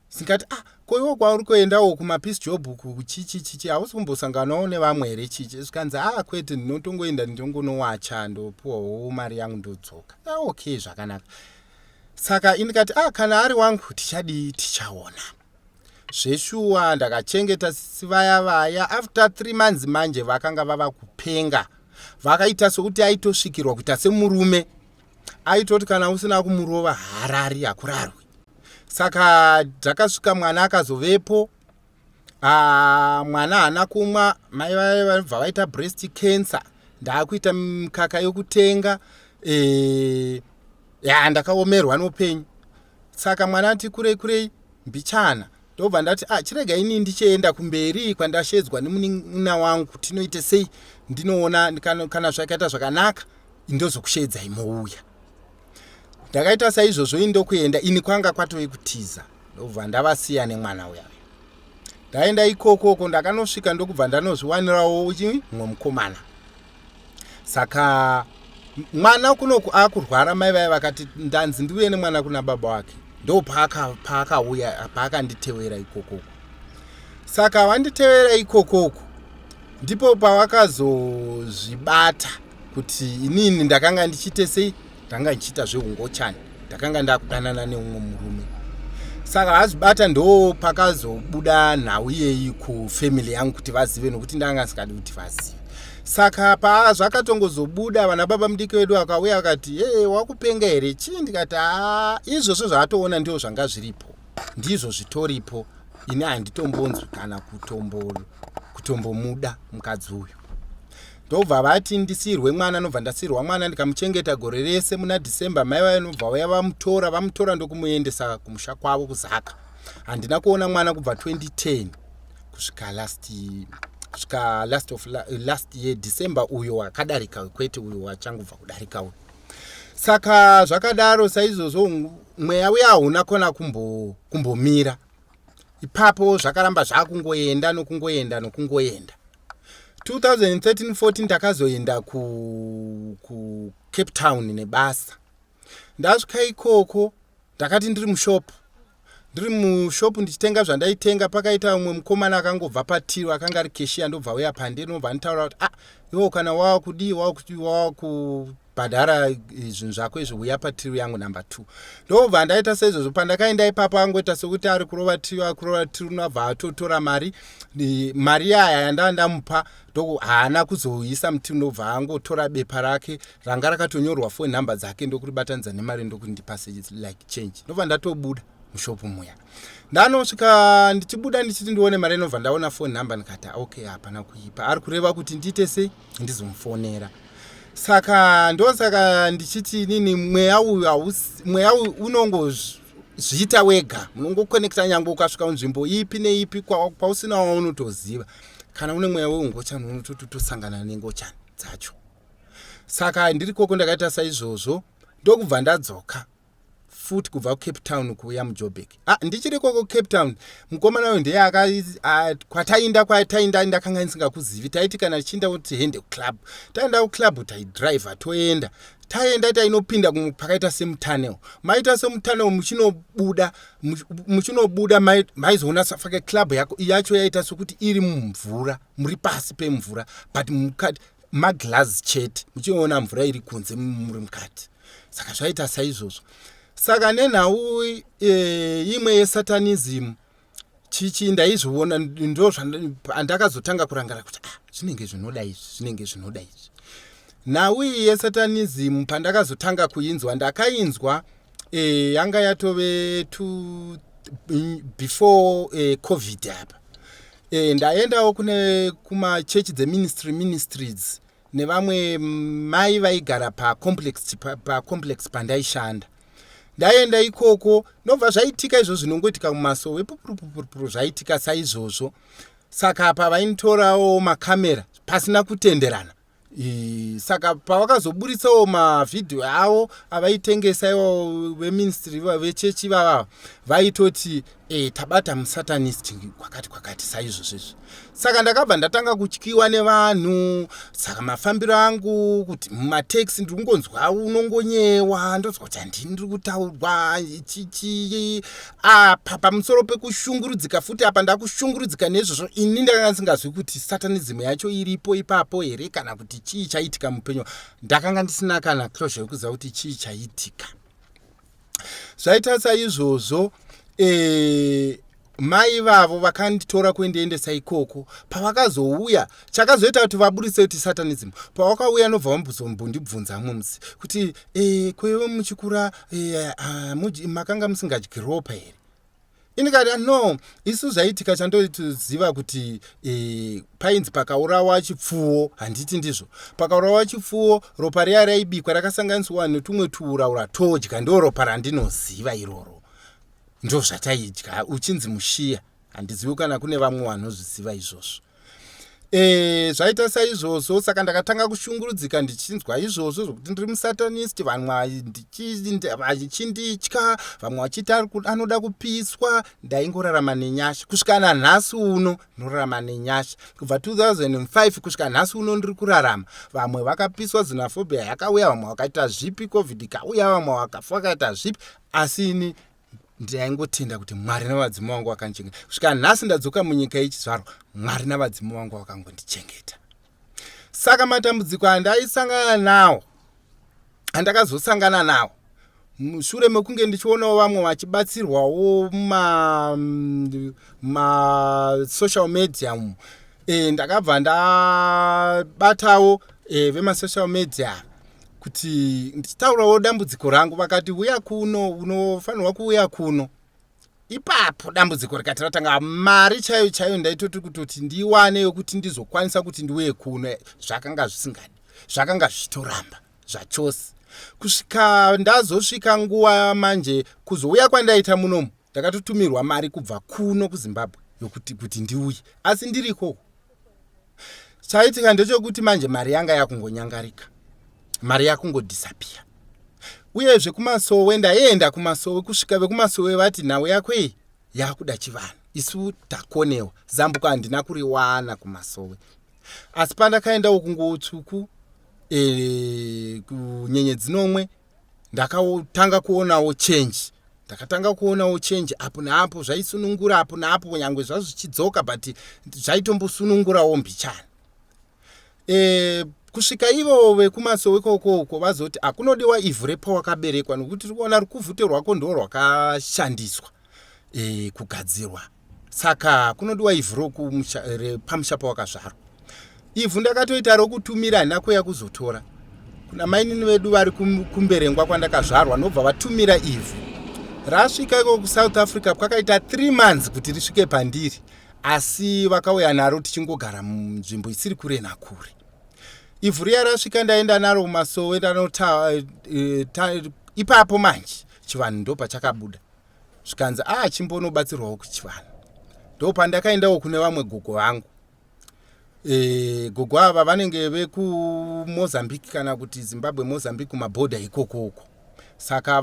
Singati, "Ah, ko iwo kwauri kuendawo kumapiece job kuchichi chichi, hausi kumbosanganawo nevamwe here?" Chichi zvikanzi, "A ah, kwete, ndinotongoenda, ndinongonowacha, ndopuwawo mari yangu, ndodzoka." Ah, okay, zvakanaka. Saka indikati, "Ah, kana ari wangu tichadii, tichaona." Zveshuwa ndakachengeta sisi vaya vaya. After 3 months manje vakanga vava kupenga, vakaita sokuti aitosvikirwa, kuita semurume aitoti kana usina kumurova harari, hakurarwi. Saka dzakasvika, mwana akazovepo. Mwana haana kumwa, mai vaya vabva vaita breast cancer. Ndaakuita mikaka yokutenga. Ya, ndakaomerwa noupenyu. Saka mwana ati kurei kurei mbichana, ndobva ndati, "Ah, chirega ini ndichienda kumberi kwandashedzwa nemunin'ina wangu, tinoite sei, ndinoona kana zvakaita zvakanaka, ndozokushedzai mouya." Ndakaita saizvozvo, indokuenda. Ini kwanga kwatove kutiza, ndobva ndavasiya nemwana uya. Ndaenda ikokoko, ndakanosvika, ndokubva ndanozviwanirawo mumwe mukomana. Saka mwana kunoku akurwara, mai vaya vakati ndanzi ndiuye nemwana kuna baba wake. Ndo paakauya, paakanditevera ikokoko. Saka vanditevera ikokoko, ndipo pavakazozvibata kuti inini ndakanga ndichiite sei, ndanga ndichiita zveungochani, ndakanga ndakudanana neumwe murume. Saka vazvibata, ndo pakazobuda nhau iyeyi kufamily yangu kuti vazive, nokuti ndanga ndisingadi kuti vazive. Saka pazvakatongozobuda, vana baba mudiki vedu vakauya, vakati, "E, wakupenga here chii?" Ndikati, "Haa, izvozvo zvaatoona ndio zvanga zviripo, ndizvo zvitoripo. Ini handitombonzwi kana kutombomuda mukadzi uyu." Ndobva vati ndisiyirwe mwana, nobva ndasiyirwa mwana, ndikamuchengeta gore rese. Muna December mai vayo nobva vauya, vamutora, vamutora ndokumuendesa kumusha kwavo kuZaka. Handina kuona mwana kubva 2010 kusvika last of last year December uyo wakadarika, kwete uyo wachangobva kudarika uyo. Saka zvakadaro saizvozvo, mweya uya hauna kona kumbomira ipapo, zvakaramba zvakungoenda nokungoenda nokungoenda. 2013 14 ndakazoenda kuCape Town nebasa. Ndasvika ikoko, ndakati ndiri mushopu, ndiri mushopu ndichitenga zvandaitenga, pakaita umwe mukomana akangobva patiro, akanga ari cashier, ndobva uya pandiri, ndobva nditaura kuti, "Ah, iwo kana wakudii, wakubhadhara zvinhu zvako izvi, uya patill yangu number 2." Ndobva ndaita saizvozvo. Pandakaenda ipapo, angoita sekuti ari kurova till, ari kurova till, nobva atotora mari. Mari yaya yandava ndamupa, haana kuzoisa mutill, ndobva angotora bepa rake ranga rakatonyorwa phone number dzake, ndokuribatanidza nemari, ndokundipa like change. Ndobva ndatobuda mushopu muya. Ndanosvika ndichibuda, ndichiti ndione mari, inobva ndaona phone number. Ndikati, "Okay, hapana kuipa, ari kureva kuti ndiite sei, ndizomufonera." Saka ndosaka ndichiti nini mweya uyu, mweya uyu unongozviita wega, munongokonekta nyange ukasvika munzvimbo ipi neipi kwausina waunotoziva. Kana une mweya weungochani, unototosangana nengochani dzacho. Saka ndiri koko ndakaita saizvozvo, ndokubva ndadzoka futi kubva kuCape Town kuuya muJoburg. Ah, ndichiri koko Cape Town, mukomana uyu ndeye kwatainda, kwatainda ndakanga ndisingakuzivi. Taiti kana tichiinda kuti hende kuclub, taenda kuclub, taidhiraivha toenda. Taenda, tainopinda pakaita semutunnel, maita semutunnel, muchinobuda, muchinobuda maizoona safake club yacho yaita sekuti iri mumvura, muri pasi pemvura, but mukati Maglazi chete, muchiona mvura iri kunze, muri mukati. Saka zvaita saizvozvo. Saka nenhau imwe yesatanism chichi, ndaizviona, ndo andakazotanga kurangara kuti, ah, zvinenge zvinoda izvi, zvinenge zvinoda izvi. Nhau iyi yesatanism, pandakazotanga kuinzwa, ndakainzwa yanga yatove before COVID apa. Ndaendawo kune kumachechi dzeministry, ministries, nevamwe mai vaigara pacomplex pandaishanda. Ndaenda ikoko, ndobva zvaitika izvo zvinongoitika mumasowe, pupurupupurupuru, zvaitika saizvozvo. Saka apa vainitorawo makamera pasina kutenderana. Saka pavakazoburitsawo mavhidhiyo avo avaitengesa ivo veministry, vechechi ivavava, vaitoti tabata musatanist kwakati kwakati, saizvozvo izvo. Saka ndakabva ndatanga kutyiwa nevanhu. Saka mafambiro angu, kuti mumatekisi ndiri kungonzwa unongonyewa, ndonzwa kuti handini ndiri kutaurwa, chichii apa. Pamusoro pekushungurudzika futi apa, ndakushungurudzika neizvozvo. Ini ndakanga ndisingazwi kuti satanism yacho iripo ipapo here kana kuti chii chaitika mupenyu. Ndakanga ndisina kana closure yekuziva kuti chii chaitika. Zvaita saizvozvo, mai vavo vakanditora kuendiendesa ikoko. Pavakazouya, chakazoita kuti vaburitse kuti satanism, pavakauya nobva vambozombondibvunza mumwe musi kuti, kwewe muchikura makanga musingadyi ropa here?" Indikati, "No, isu zvaitika, chandoziva kuti painzi pakaurawa chipfuwo, handiti ndizvo? Pakaurawa chipfuwo, ropa riya raibikwa rakasanganiswa netumwe tuuraura, todya. Ndo ropa randinoziva iroro, ndo zvataidya, uchinzi mushiya." Handizivi kana kune vamwe vanozviziva izvozvo. Zvaita saizvozvo. Saka ndakatanga kushungurudzika ndichinzwa izvozvo zvokuti ndiri musatanist, vamwe vachinditya, vamwe vachiti anoda kupiswa. Ndaingorarama nenyasha kusvika nanhasi uno. Ndinorarama nenyasha kubva 2005 kusvika nhasi uno, ndiri kurarama. Vamwe vakapiswa, xenophobia yakauya, vamwe vakaita zvipi, COVID ikauya, vamwe vakafa, vakaita zvipi, asi ini ndaingotenda kuti Mwari navadzimu vangu vakandichengeta kusvika nhasi. Ndadzoka munyika yechizvarwa, Mwari navadzimu vangu vakangondichengeta. Saka matambudziko andaisangana nawo, andakazosangana nawo mushure mekunge ndichionawo vamwe vachibatsirwawo mumasocial media umu, ndakabva ndabatawo vemasocial media kuti ndichitaurawo dambudziko rangu. Vakati, "Uya kuno, unofanirwa kuuya kuno." Ipapo dambudziko rikati ratanga. Mari chaiyo chaiyo ndaitoti kutoti ndiwane yokuti ndizokwanisa kuti ndiuye kuno, zvakanga zvisingadi, zvakanga zvichitoramba zvachose, kusvika ndazosvika nguva manje kuzouya kwandaita munomu, ndakatotumirwa mari kubva kuno kuZimbabwe yokuti kuti ndiuye. Asi ndiri ikoko, chaitika ndechekuti manje mari yanga yakungonyangarika, mari yakungodisappear. Uyezve kumasowe, ndaienda kumasowe kusvika vekumasowe vati, "Nhau yako iyi yakuda chivanhu, isu takonewa." Zambuko handina kuriwana kumasowe, asi pandakaendawo kunguo tsvuku, kunyenyedzi nomwe, ndakatanga kuonawo change. Ndakatanga kuonawo change apo neapo, zvaisunungura apo neapo, nyange zvazvo zvichidzoka, but zvaitombosunungurawo mbichana, kusvika ivo vekumasowe ikokoko vazoti, "Hakunodiwa ivhu repawakaberekwa, nokuti tiri kuona rukuvhute rwako ndo rwakashandiswa kugadzirwa, saka kunodiwa ivhu repamusha pawakazvarwa." Ivhu ndakatoita rokutumira, handina kuuya kuzotora. Kuna mainini vedu vari kuMberengwa kwandakazvarwa, nobva vatumira ivhu. Rasvika iko kuSouth Africa, kwakaita 3 months kuti risvike pandiri, asi vakauya naro tichingogara munzvimbo isiri kure nakure. Ivhu riya rasvika, ndaenda naro kumasowe, ndanota ipapo manje chivanhu ndo pachakabuda, zvikanzi, "A, ah, chimbonobatsirwawo kuchivanhu." Ndo pandakaendawo kune vamwe gogo vangu. Gogo ava vanenge vekuMozambique kana kuti Zimbabwe Mozambique, kumabhodha ikokoko. Saka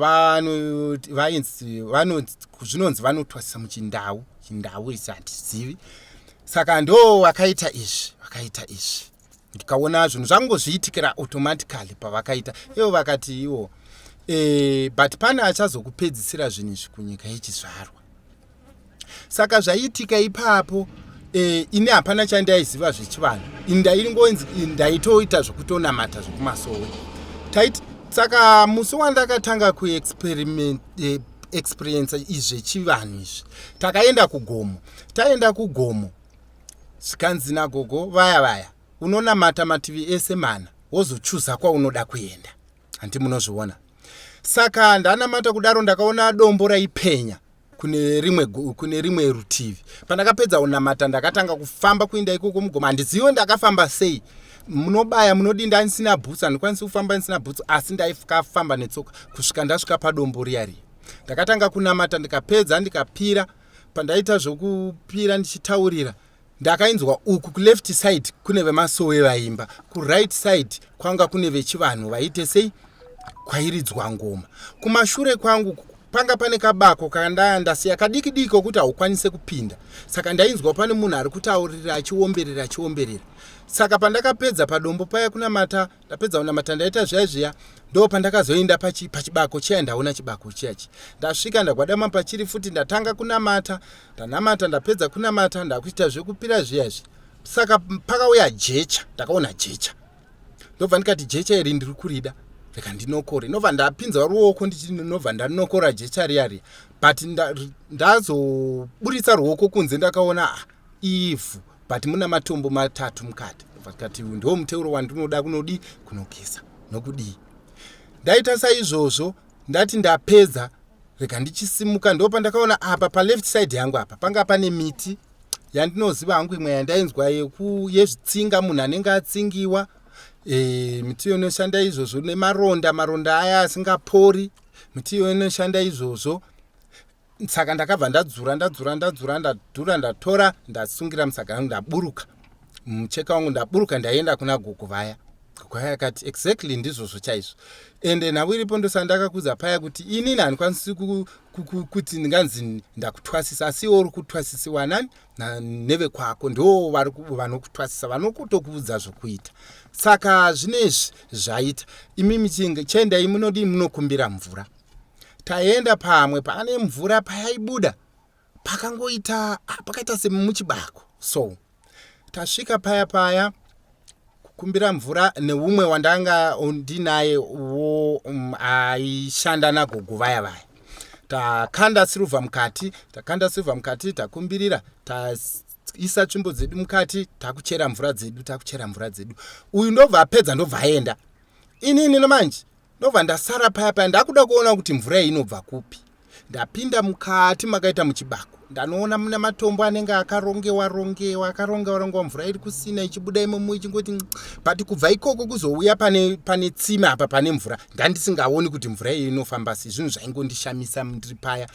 zvinonzi vanotwasisa muchindau, chindau isi hatizivi. Saka ndo vakaita izvi, vakaita izvi, ndikaona zvinhu zvangozviitikira automatically. Pavakaita ivo, vakati ivo, "But pane achazokupedzisira zvinhu izvi kunyika yechizvarwa." Saka zvaiitika ipapo, E, ini hapana chandaiziva zvechivanhu ini ndaingonzi ndaitoita zvekutonamata zvekumasowe taiti saka musi wandakatanga kuexperiment e, experience izvi zvechivanhu izvi takaenda kugomo taenda kugomo zvikanzi nagogo vaya vaya unonamata mativi ese mana wozochuza kwaunoda kuenda hanti munozviona saka ndanamata kudaro ndakaona dombo raipenya kune rimwe kune rimwe rutivi pandakapedza kunamata ndakatanga kufamba kuenda ikoko mugoma handizive ndakafamba sei munobaya munodii ndandisina bhutsu handikwanisi kufamba ndisina bhutsu asi ndaikafamba netsoka kusvika ndasvika padombo riya riya ndakatanga kunamata ndikapedza ndikapira pandaita zvokupira ndichitaurira ndakainzwa uku kuleft side kune vemasowe vaimba kuright side kwanga kune vechivanhu vaite sei kwairidzwa ngoma kumashure kwangu panga pane kabako kandaya ndasiya kadiki diki kokuti haukwanise kupinda saka ndainzwa pane munhu ari kutaurira achiomberera achiomberera saka pandakapedza padombo paya kunamata ndapedza kunamata ndaita zviya zviya ndo pandakazoenda pachibako chiya ndaona chibako chiyachi ndasvika ndagwadama pachiri futi ndatanga kunamata ndanamata ndapedza kunamata ndakuita zvekupira zviya zvi saka pakauya jecha ndakaona jecha ndobva ndikati jecha iri ndiri kurida rega ndinokore ndobva ndapinza ruoko ndichinobva ndanokora jecha riya riya but ndazoburitsa ruoko kunze ndakaona ah, ivhu but muna matombo matatu mukati ndikati ndiwo muteuro wandinoda kunodii kunogeza nokudii ndaita saizvozvo ndati ndapedza rega ndichisimuka ndopandakaona apa paleft side yangu apa panga pane miti yandinoziva hangu imwe yandainzwa yezvitsinga munhu anenge atsingiwa e, miti iyo inoshanda izvozvo nemaronda maronda aya asingapori miti iyo inoshanda izvozvo saka ndakabva ndadzura ndadzura ndadzura ndadhura ndatora ndasungira musaga yangu ndaburuka mucheka wangu ndaburuka ndaenda kuna gogo vaya gogo vaya akati exactly ndizvozvo chaizvo ende nhau iripo ndosandakakudza paya kuti inini handikwanisi kuti ndinganzi ndakutwasisa asi iwe uri kutwasisiwa nani nevekwako ndo vanokutwasisa vanokutokuudza zvokuita saka zvinezvi zvaita imimi chiendai munodii munokumbira mvura taenda pamwe pane mvura payaibuda pakangoita ah, pakaita semuchibako so tasvika paya paya kukumbira mvura neumwe wandanga ndinaye wo um, aishanda nagogo vaya vaya takanda siruvha mukati takanda siruvha mukati takumbirira taisa tsvimbo dzedu mukati takuchera mvura dzedu takuchera mvura dzedu uyu ndobva apedza ndobva aenda inini nomanje ndobva ndasara paya paya ndakuda kuona kuti mvura iyi inobva kupi ndapinda mukati makaita muchibako ndanoona mune matombo anenge akarongewa rongewa akarongewa rongewa mvura iri kusina ichibuda imomo ichingoti but kubva ikoko kuzouya pane pane tsime apa pane mvura ndandisingaoni kuti mvura iyi inofamba sei zvinhu zvaingondishamisa ndiri paya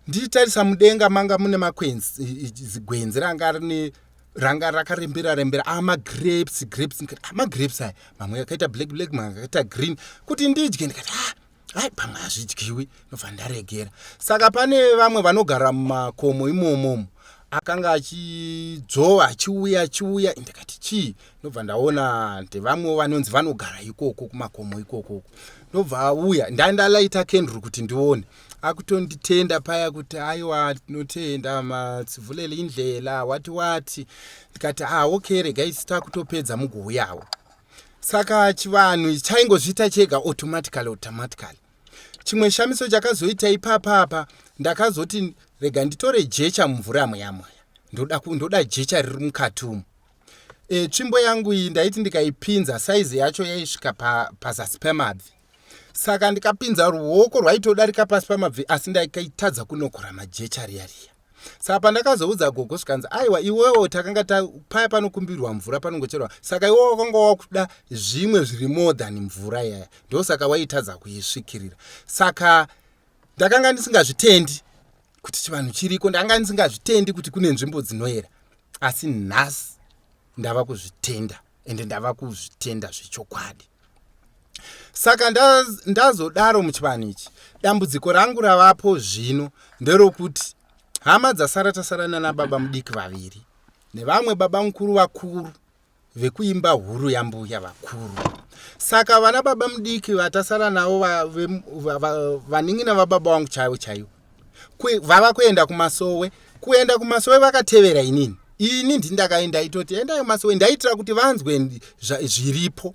ndichitarisa mudenga manga mune makwenzi zigwenzi ranga rine ranga rakarembera rembera amagrapes ah, grapes amagrapes ah, aya mamwe akaita black black mamwe akaita green kuti ndidye ndikati ah ai pamwe hazvidyiwi ndobva ndaregera saka pane vamwe vanogara mumakomo imomomo akanga achidzvova achiuya achiuya ndikati chii ndobva ndaona ndevamwewo vanonzi vanogara ikoko kumakomo ikokoko ndobva auya ndandalaita kenduru kuti ndione akutonditenda paya kuti aiwa tinotenda matsivulele indlela wati wati ndikati ah okay regai takutopedza mugouyawo saka chivanhu chaingozviita chega automatically automatically chimwe shamiso chakazoita ipapapa ndakazoti rega nditore jecha mumvura muya muya ndoda, ndoda jecha riri mukati umu e, tsvimbo yangu iyi ndaiti ndikaipinza saizi yacho yaisvika pazasi pa pemabvi saka ndikapinza ruoko rwaitodarika pasi pamabvi asi ndaikaitadza kunokora majecha riya riya saka pandakazoudza gogo zvikanzi aiwa iwewo takanga ta paya panokumbirwa mvura panongocherwa saka iwewo wakanga wakuda zvimwe zviri more than mvura yaya ndosaka waitadza kuisvikirira saka ndakanga ndisingazvitendi kuti chivanhu chiriko ndakanga ndisingazvitendi kuti kune nzvimbo dzinoyera asi nhasi ndava kuzvitenda ende ndava kuzvitenda zvechokwadi saka ndazodaro muchivanhu ichi dambudziko rangu ravapo zvino nderokuti hama dzasara tasara nana baba mudiki vaviri nevamwe baba mukuru vakuru vekuimba huru yambuya vakuru saka vana baba mudiki vatasara navo vanin'ina vababa vangu chaivo chaivo vava kuenda kumasowe kuenda kumasowe vakatevera inini Ini ndindakaenda itoti endai kumasowe, ndaitira kuti vanzwe zviripo,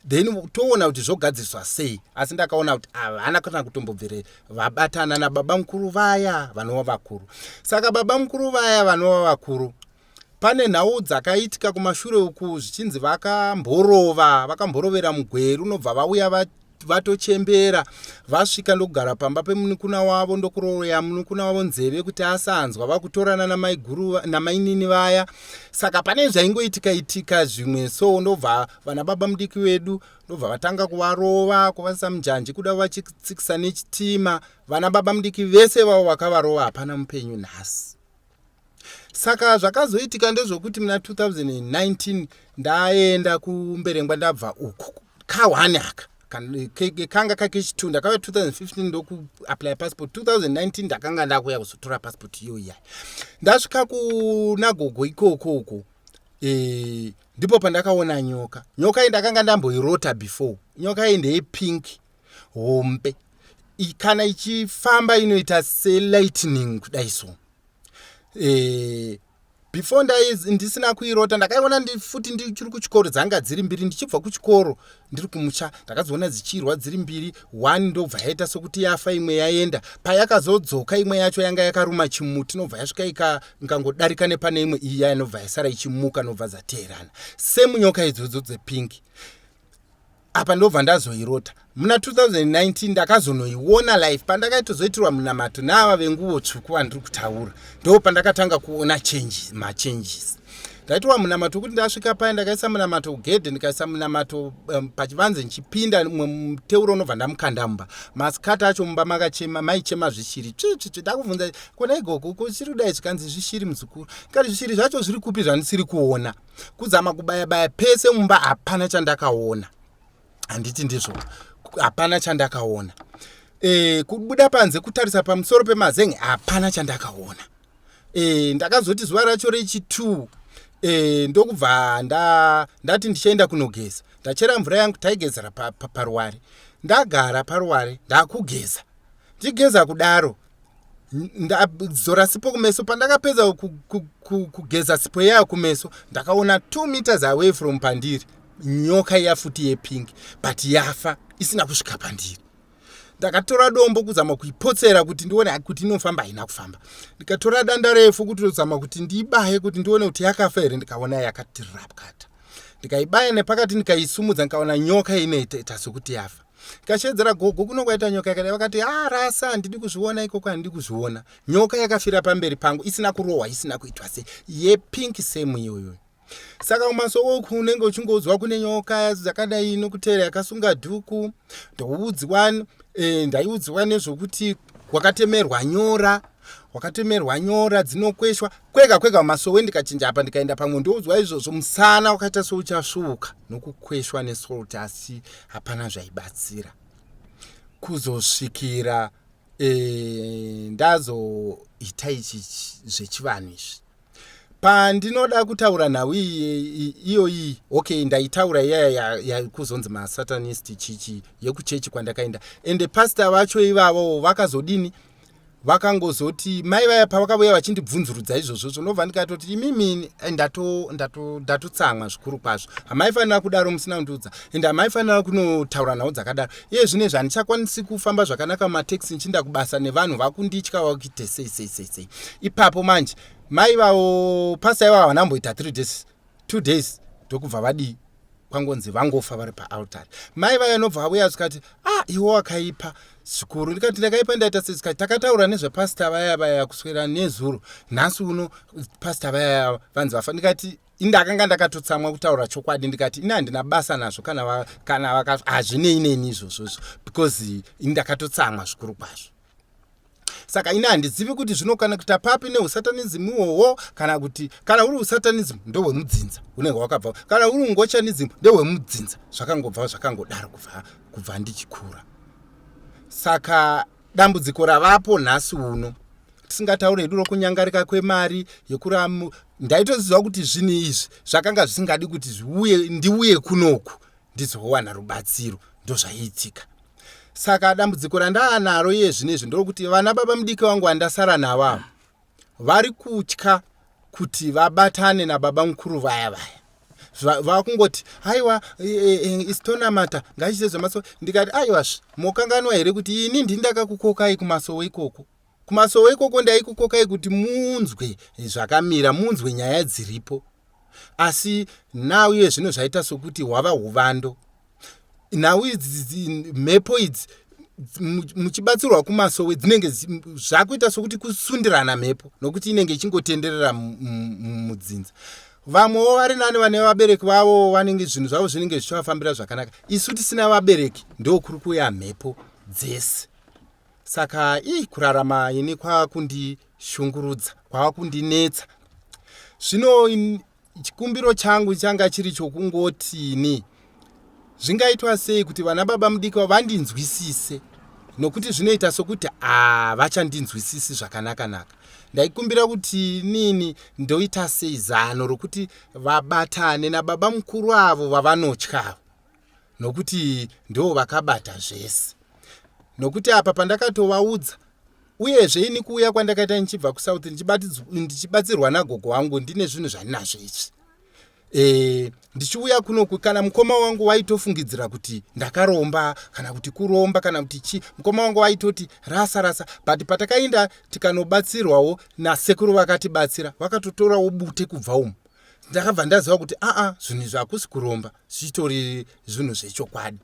then toona kuti zvogadziriswa sei. Asi ndakaona kuti havana kana kutombobvire vabatana nababa mukuru vaya vanova vakuru. Saka baba mukuru vaya vanova vakuru, pane nhau dzakaitika kumashure uku, zvichinzi vakamborova, vakamborovera mugweru, unobva vauya vatochembera, vasvika ndokugara pamba pemunukuna wavo, ndokuroya munukuna wavo nzeve kuti asanzwa, vakutorana namaiguru namainini vaya. Saka pane zvaingoitika itika zvimwe, so ndobva vana baba mudiki vedu ndobva vatanga kuvarova, kuvasisa munjanji, kuda vachitsikisa nechitima. Vana baba mudiki vese vavo vakavarova, hapana mupenyu nhasi. Saka zvakazoitika ndezvokuti muna 2019 ndaenda kuMberengwa, ndabva uku ka1 aka kanga kakechi2. Ndakauya 2015, ndokuapply passport 2019. Ndakanga ndakuya kuzotora passport iyo iya. Ndasvika kuna gogo ikoko uko, ndipo pandakaona nyoka. Nyoka iyi ndakanga ndamboirota before. Nyoka iyi ndeyepink, hombe. Kana ichifamba inoita selightning kudai. So before ndisina kuirota, ndakaiona futi ndichiri kuchikoro. Dzanga dziri mbiri. Ndichibva kuchikoro ndiri kumusha, ndakadziona dzichirwa dziri mbiri. One ndobva yaita sokuti yafa, imwe yaenda. Payakazodzoka, imwe yacho yanga yakaruma chimuti, nobva yasvika ikangodarika nepane imwe iya, inobva yasara ichimuka, nobva dzateerana semunyoka idzodzo dzepink. Apa ndobva ndazoirota muna 2019. Ndakazonoiona live pandakaitozoitirwa munamato naava venguvo tsvuku vandiri kutaura. Ndo pandakatanga kuona machanges. Ndaitirwa munamato wekuti ndasvika paya, ndakaisa munamato kugedhe, ndikaisa munamato pachivanze ndichipinda, mumwe muteuro unobva ndamukanda mumba. Masikati acho mumba makachema, maichema zvishiri, tsvitsvitsvi. Ndakubvunza kona igogo, kuchiri kudai? Zvikanzi, "Zvishiri, muzukuru." Kati, "Zvishiri zvacho zviri kupi zvandisiri kuona?" Kuzama kubaya baya pese mumba, hapana chandakaona. Handiti ndizvo? Hapana chandakaona. Kubuda panze, kutarisa pamusoro pemazenge, hapana chandakaona. Ndakazoti zuva racho rechi2 ndokubva ndati ndichaenda kunogeza. Ndachera mvura yangu, taigezera paruware. Ndagara paruware, ndakugeza. Ndichigeza kudaro, ndazora sipo kumeso. Pandakapedza kugeza sipo iya kumeso, ndakaona 2 meters away from pandiri nyoka iya futi yepink, but yafa isina kusvika pandiri. Ndakatora dombo kuzama kuipotsera kuti ndione kuti inofamba, haina kufamba. Ndikatora danda refu kutozama kuti ndiibaye kuti ndione kuti yakafa here. Ndikaona yakati rapkata. Ndikaibaya nepakati, ndikaisumudza, ndikaona nyoka inoita sekuti yafa. Ndikashedzera, "Gogo, kuno kwaita nyoka yakadai." Vakati, "A, rasa, handidi kuzviona ikoko, handidi kuzviona." Nyoka yakafira pamberi pangu, isina kurohwa, isina kuitwa sei, yepink same iyoyo. Saka kumasowe uku unenge uchingoudzwa kune nyoka dzakadai nokuteera, yakasunga dhuku. Ndoudzwa, ndaiudzwa nezvokuti wakatemerwa nyora, wakatemerwa nyora dzinokweshwa kwega kwega mumasowe. Ndikachinja apa, ndikaenda pamwe, ndoudzwa izvozvo. Musana wakaita seuchasvuuka nokukweshwa nesalt, asi hapana zvaibatsira kuzosvikira ndazoita ichi zvechivanhu izvi. Pandinoda kutaura nhau iyi iyoyi, okay, ndaitaura iyaya yakuzonzi masatanist chichi yekuchechi kwandakaenda. Ende pasta vacho ivavo vakazodini? Vakangozoti mai vaya pavakauya vachindibvunzurudza izvozvo, zvinobva ndikatoti, "Imimi, ndatotsamwa zvikuru kwazvo. Hamaifanira kudaro musina kundiudza, ende hamaifanira kunotaura nhau dzakadaro. Iye zvinezvi handichakwanisi kufamba zvakanaka mumatekisi ndichienda kubasa, nevanhu vakunditya, vakuite sei sei sei sei." Ipapo manje mai vavo pasta ivavo havanamboita 3 days, 2 days, ndokubva vadii? Kwangonzi vangofa vari paaltari. Mai vaya nobva vauya zvikati, "Ah, iwe wakaipa zvikuru." Ndikati, "Ndakaipa? Ndaita sei?" Zvikati, "Takataura nezvepasta vaya vaya kuswera nezuro. Nhasi uno pasta vaya vanzi vafa." Ndikati, indakanga ndakatotsamwa, kutaura chokwadi. Ndikati, "Ini handina basa nazvo. Kana hazvinei neni izvozvozvo, because ini ndakatotsamwa zvikuru kwazvo." Saka ini handizivi kuti zvinoconnecta papi neusatanism ihwohwo, kana kuti kana uri usatanism ndohwemudzinza unenge wakabva, kana uri ungochanism ndehwemudzinza. Zvakangobva zvakangodaro kubva ndichikura. Saka dambudziko ravapo nhasi uno, tisingatauri hedu rokunyangarika kwemari yekuramu, ndaitoziva kuti zvinhu izvi zvakanga zvisingadi kuti zviuye, ndiuye kunoku ndizowana rubatsiro. Ndozvaiitika. Saka dambudziko randaanaro iye zvinezvi ndokuti vana baba mudiki vangu vandasara navo ava vari kutya. Kuti vabatane nababa mukuru vaya vaya vakungoti aiwa e, e, e, isu tonamata ngaichite zvemasowe. Ndikati aiwazve mokanganwa here kuti ini ndini ndakakukokai kumasowe ikoko? Kumasowe ikoko ndaikukokai kuti munzwe zvakamira, munzwe nyaya dziripo. Asi now iye zvino zvaita sokuti hwava huvando. Nhau idzi, mhepo idzi muchibatsirwa kumasowe dzinenge zvakuita sokuti kusundirana mhepo, nokuti inenge ichingotenderera mudzinza. Vamwewo vari nani, vane vabereki vavo, vanenge zvinhu zvavo zvinenge zvichivafambira zvakanaka. Isu tisina vabereki ndokuri kuuya mhepo dzese. Saka ii kurarama ini kwakundishungurudza, kwakundinetsa. Zvino chikumbiro changu changa chiri chokungotini zvingaitwa sei kuti vana baba mudiki vandinzwisise, nokuti zvinoita sokuti havachandinzwisisi zvakanaka-naka. Ndaikumbira kuti nini ndoita sei zano rokuti vabatane nababa mukuru avo vavanotya avo, nokuti ndo vakabata zvese. Nokuti apa pandakatovaudza, uyezve ini kuuya kwandakaita ndichibva kuSouth ndichibatsirwa nagogo wangu, ndine zvinhu zvandinazvo izvi, ndichiuya kunoku, kana mukoma wangu waitofungidzira kuti ndakaromba kana kuti kuromba kana kuti chi. Mukoma wangu waitoti rasa rasa, but patakaenda tikanobatsirwawo nasekuru, vakatibatsira, vakatotorawo bute kubva umu. Ndakabva ndaziva kuti aa, zvinhu izvi hakusi kuromba, zvichitori zvinhu zvechokwadi.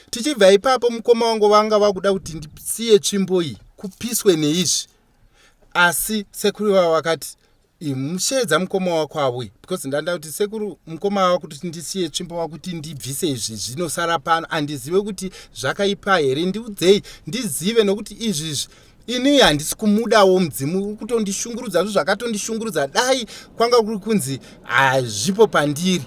Tichibva ipapo, mukoma wangu vanga vakuda kuti ndisiye tsvimbo iyi kupiswe neizvi, asi sekuru ivavo vakati, "Musheedza mukoma wako auye," because ndanda kuti sekuru, mukoma wava kuti ndisiye tsvimbo, wakuti ndibvise izvi, zvinosara pano, handizive kuti zvakaipa here, ndiudzei ndizive, nokuti izvizvi ini handisi kumudawo. Mudzimu uri kutondishungurudza, zvo zvakatondishungurudza. Dai kwanga kuri kunzi hazvipo pandiri,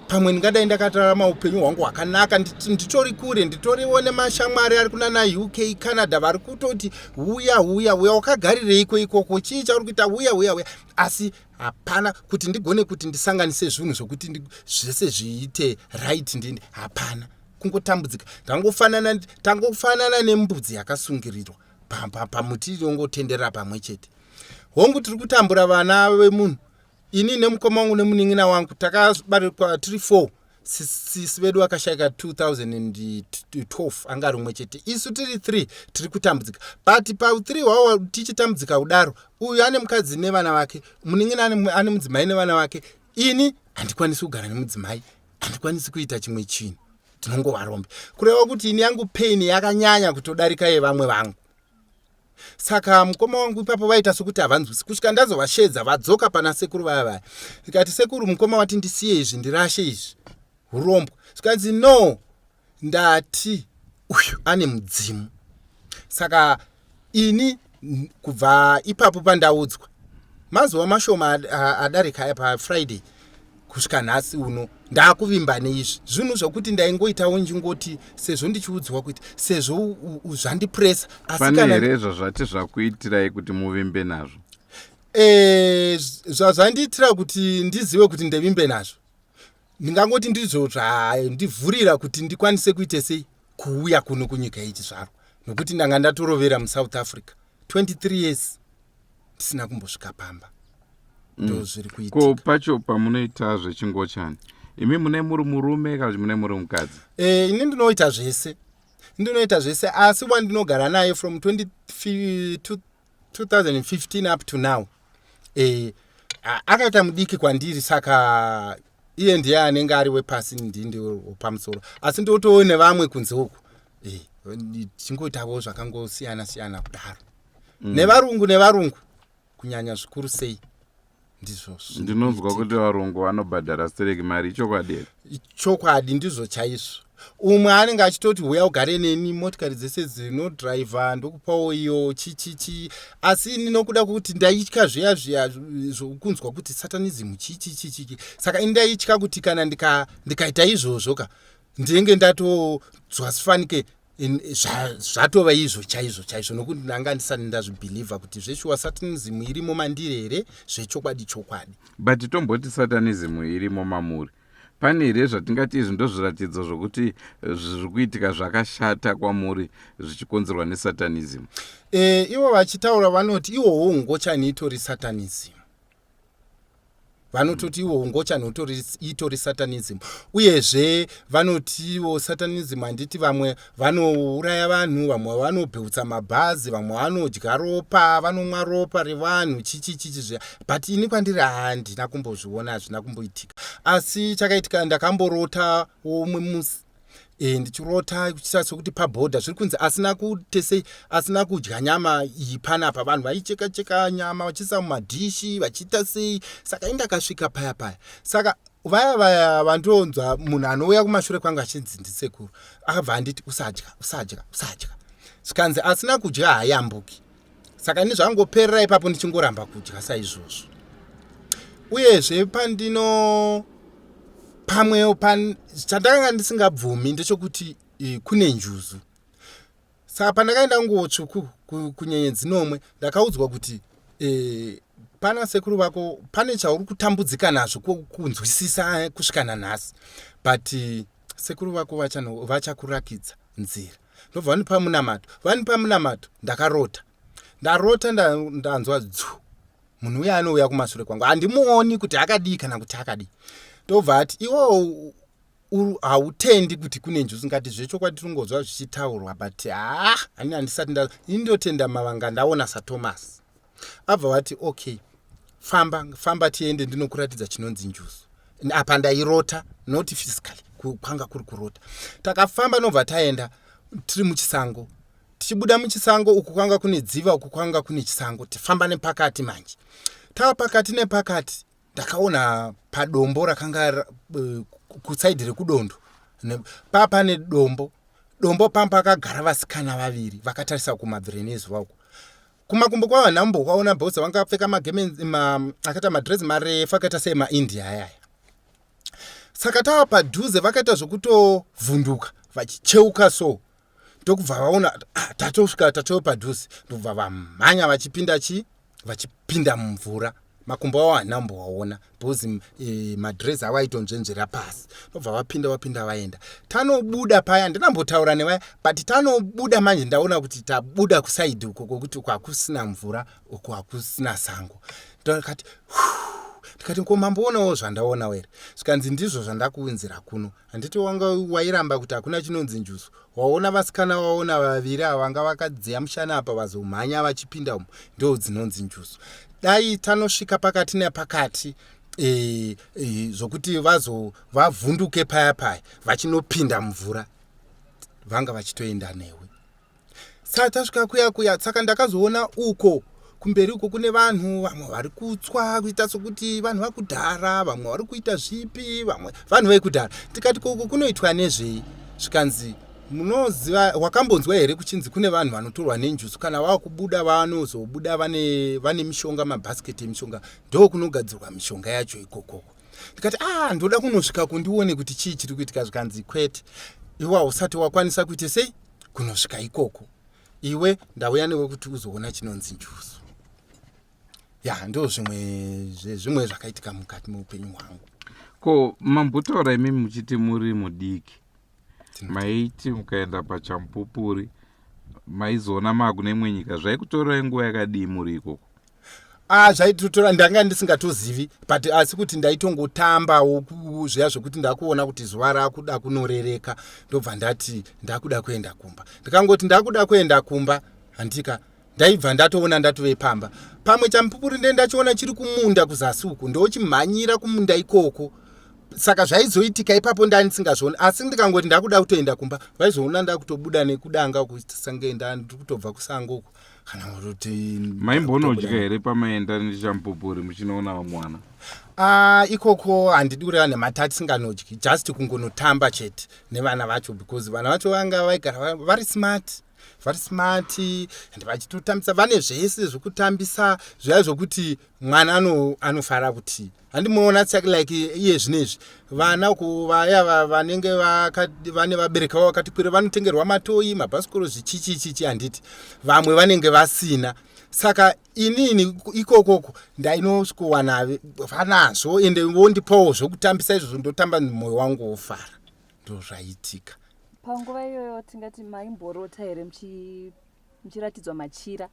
pamwe ndingadai ndakatarama upenyu hwangu hwakanaka. Nditori kure, nditoriwo nemashamwari ari kunana UK, Canada, vari kutoti, "Uya, uya, uya, wakagarireiko ikoko? Chii chauri kuita? Uya, uya, uya." Asi hapana kuti ndigone kuti ndisanganise zvinhu zvokuti zvese zviite right. Ndindi hapana, kungotambudzika. Ndangofanana, tangofanana nembudzi yakasungirirwa pamuti, inongotenderera pamwe chete. Hongu, tiri kutambura vana vemunhu. Ini nemukoma wangu nemunin'ina wangu takabarekwa tiri four. Sisi vedu vakashayika 2012, anga ari umwe chete. Isu tiri three, tiri kutambudzika, but pa3 hwavo tichitambudzika kudaro, uyu ane mukadzi nevana vake, munin'ina ane mudzimai nevana vake. Ini handikwanisi kugara nemudzimai, handikwanisi kuita chimwe chinhu, tinongovarombe. Kureva kuti ini yangu pain yakanyanya kutodarika yevamwe vangu. Saka mukoma wangu ipapo vaita sokuti havanzwisi, kusvika ndazovashedza vadzoka pana sekuru vaya vaya. Ndikati, "Sekuru, mukoma wati ndisiye izvi, ndirashe izvi, urombwa." Zvikanzi, "No, ndati uyu ane mudzimu." Saka ini kubva ipapo pandaudzwa mazuva mashoma adarika aya paFriday kusvika nhasi uno, ndaakuvimba neizvi zvinhu zvokuti ndaingoitawo njingoti sezvo ndichiudzwa kuti sezvo zvandipresa. Asi pane here zvazvati zvakuitirai kuti muvimbe nazvo? Zvazvandiitira kuti ndizive kuti ndivimbe nazvo, ndingangoti ndizvo zvandivhurira kuti ndikwanise kuite sei kuuya kuno kunyika yechizvarwa, nokuti ndanga ndatorovera muSouth Africa 23 years ndisina kumbosvika pamba. Ndo zviri ko kuitika. Pacho pamunoita zvechingochani, imi mune muri murume kana kuti mune muri mukadzi? Ini ndinoita zvese, ndinoita zvese, asi wandinogara naye from 20, 2015 up to now, akaita mudiki kwandiri, saka iye ndiye anenge ari wepasi, ndindi wepamusoro. Asi ndotowo nevamwe kunze uku, tichingoitavo zvakangosiyana siyana kudaro, nevarungu, nevarungu kunyanya zvikuru sei, ndizvozvo. Ndinonzwa kuti varungu vanobhadhara stereki mari, ichokwadi here? Chokwadi, ndizvo chaizvo. Umwe anenge achitoti, "Uya ugare neni, motikari dzese dzinodhiraivha ndokupawo iyo chichichi." Asi ini nokuda kwekuti ndaitya zviya zviya zvokunzwa kuti satanism chichichichiki, saka ini ndaitya kuti kana ndikaita izvozvo ka, ndinenge ndatodzwa sifanike zvatova izvo chaizvo chaizvo, nokuti ndanga ndisati ndazvibhilivha kuti zveshuwa satanism irimo mandiri here zvechokwadi chokwadi. But tomboti satanism irimo mamuri, pane here zvatingati izvi ndo zviratidzo zvokuti zviri kuitika zvakashata kwamuri zvichikonzerwa nesatanism? Ivo vachitaura vanoti iwowo ngochani itori satanism. Vanototi iwo ungochani utori itori satanism. Uyezve vanoti iwo satanism, handiti vamwe vanouraya vanhu, vamwe vanobheutsa mabhazi, vamwe vanodya ropa, vanomwa ropa revanhu, chichi chichi zviya. But ini kwandiri handina kumbozviona, hazvina kumboitika. Asi chakaitika, ndakamborota umwe musi ndichirota kuchiita sekuti pabhodha zviri kunzi asina kutesei, asina kudya nyama iyi panapa. Vanhu vaicheka cheka nyama vachiisa mumadhishi, vachiita sei. Saka indakasvika paya paya, saka vaya vaya vandonzwa munhu anouya kumashure kwangu achinzi ndisekuru, akabva anditi, "Usadya, usadya, usadya." Zvikanzi asina kudya haayambuki. Saka ini zvangoperera ipapo, ndichingoramba kudya saizvozvo. Uyezve pandino pamwe chandakanga ndisingabvumi ndechekuti kune njuzu. Saka pandakaenda Nguo Tsvuku kunyenyedzi nomwe, ndakaudzwa kuti pana sekuru vako pane chauri kutambudzika nazvo kunzwisisa kusvika nanhasi, but sekuru vako vachakurakidza nzira. Ndobva vanipa munamato. Vanipa munamato, ndakarota. Ndarota, ndanzwa dzu, munhu uya anouya kumashure kwangu, handimuoni kuti akadii kana kuti akadii. Ndobva ati, "Iwo hautendi kuti kune njuzu?" Ngati zvechokwadi tinongonzwa zvichitaurwa, but haa, ani handisati ini ndotenda mavanga ndaona saThomas. Abva vati, "Okay, famba, famba, tiende ndinokuratidza chinonzi njuzu." Apa ndairota, not physically, kwanga kuri kurota. Takafamba, nobva taenda tiri muchisango. Tichibuda muchisango, uku kwanga kune dziva, uku kwanga kune chisango. Tifamba nepakati manje, tava pakati nepakati, ndakaona padombo rakanga kusaidhi rekudondo pane dombo. Dombo pamba pakagara vasikana vaviri vakatarisa kumabvire nezuva uku. Kumakumbo kwavo handambokaona bhosa, vanga vakapfeka magemenzi akaita madhirezi marefu akaita seemaIndia ayaya. Saka tava padhuze, vakaita zvokutovhunduka vachicheuka so, ndokubva vaona, ah, tatosvika, tatove padhuze. Ndokubva vamhanya vachipinda chi vachipinda mumvura. Makumbo avo handina kumbovaona because madhirezi avo aitonzvenzvera pasi. Ndobva vapinda, vapinda, vaenda. Tanobuda paya, handinambotaura nevaya, but tanobuda manje, ndaona kuti tabuda kusaidhi uko kwokuti uko hakusina mvura, uko hakusina sango. Ndakati, ndikati, "Ko mamboonawo zvandaonawo here?" Zvikanzi, "Ndizvo zvandakuunzira kuno. Handiti wanga wairamba kuti hakuna chinonzi njuzu? Waona vasikana, waona vaviri ava vanga vakadziya mushana apa, vazomhanya vachipinda umu, ndo dzinonzi njuzu. Dai tanosvika pakati nepakati zvokuti vazo vavhunduke paya paya vachinopinda mumvura, vanga vachitoenda newe." Saka tasvika kuya kuya, saka ndakazoona uko kumberi uko kune vanhu vamwe vari kutswa kuita sokuti vanhu vakudhara, vamwe vari kuita zvipi, vamwe vanhu vekudhara. Tikati, "Koko kunoitwa nezvei?" Zvikanzi, "Munoziva, wakambonzwa here kuchinzi kune vanhu vanotorwa nenjuzu? Kana vakubuda, vanozobuda vane mishonga, mabhasiketi emishonga. Ndo kunogadzirwa mishonga yacho ikokoko." Ndikati, "A ah, ndoda kunosvika kundione kuti chii chiri kuitika." Zvikanzi, "Kwete, iwe hausati wakwanisa kuite sei kunosvika ikoko. Iwe ndauya newe kuti uzoona chinonzi njuzu." Ya, ndo zvimwe zvezvimwe zvakaitika mukati meupenyu hwangu. Ko mambotaura imimi muchiti muri mudiki, maiti mukaenda pachamupupuri maizoona maakune imwe nyika. Zvaikutorerai nguva yakadii muri ikoko? Ah, zvaitotora, ndanga ndisingatozivi, but asi kuti ndaitongotambawo zviya zvokuti ndakuona kuti zuva rakuda kunorereka, ndobva ndati ndakuda kuenda kumba. Ndikangoti ndakuda kuenda kumba, handika ndaibva ndatoona ndatove pamba. Pamwe chamupupuri nde ndachiona chiri kumunda kuzasi uku, ndochimhanyira kumunda ikoko. Saka zvaizoitika ipapo ndandisingazvioni, asi ndikangoti ndakuda kutoenda kumba, vaizoona ndakutobuda nekudanga kusange ndiri kutobva kusango uku kana kuti Maimbonodya here pamaenda nechamupupuri muchinoona vamwe vana? Ah, ikoko handidi kureva nemata, tisinganodyi, just kungonotamba chete nevana vacho, because vana vacho vanga vaigara vari smart, vari smart and vachitotambisa, vane zvese zvekutambisa zviya zvokuti mwana anofara kuti handimuona like iye zvinezvi vana kuvaya vanenge vane vabereki vavo vakati kwire, vanotengerwa matoyi, mabhasikoro, zvichichichichi, handiti? Vamwe vanenge vasina. Saka inini ikokoko ndainosvikowana vanazvo, ende vondipawo zvokutambisa izvozvo, ndotamba, mwoyo wangu wofara. Ndozvaitika. Panguva iyoyo tingati maimborota here muchiratidzwa machira?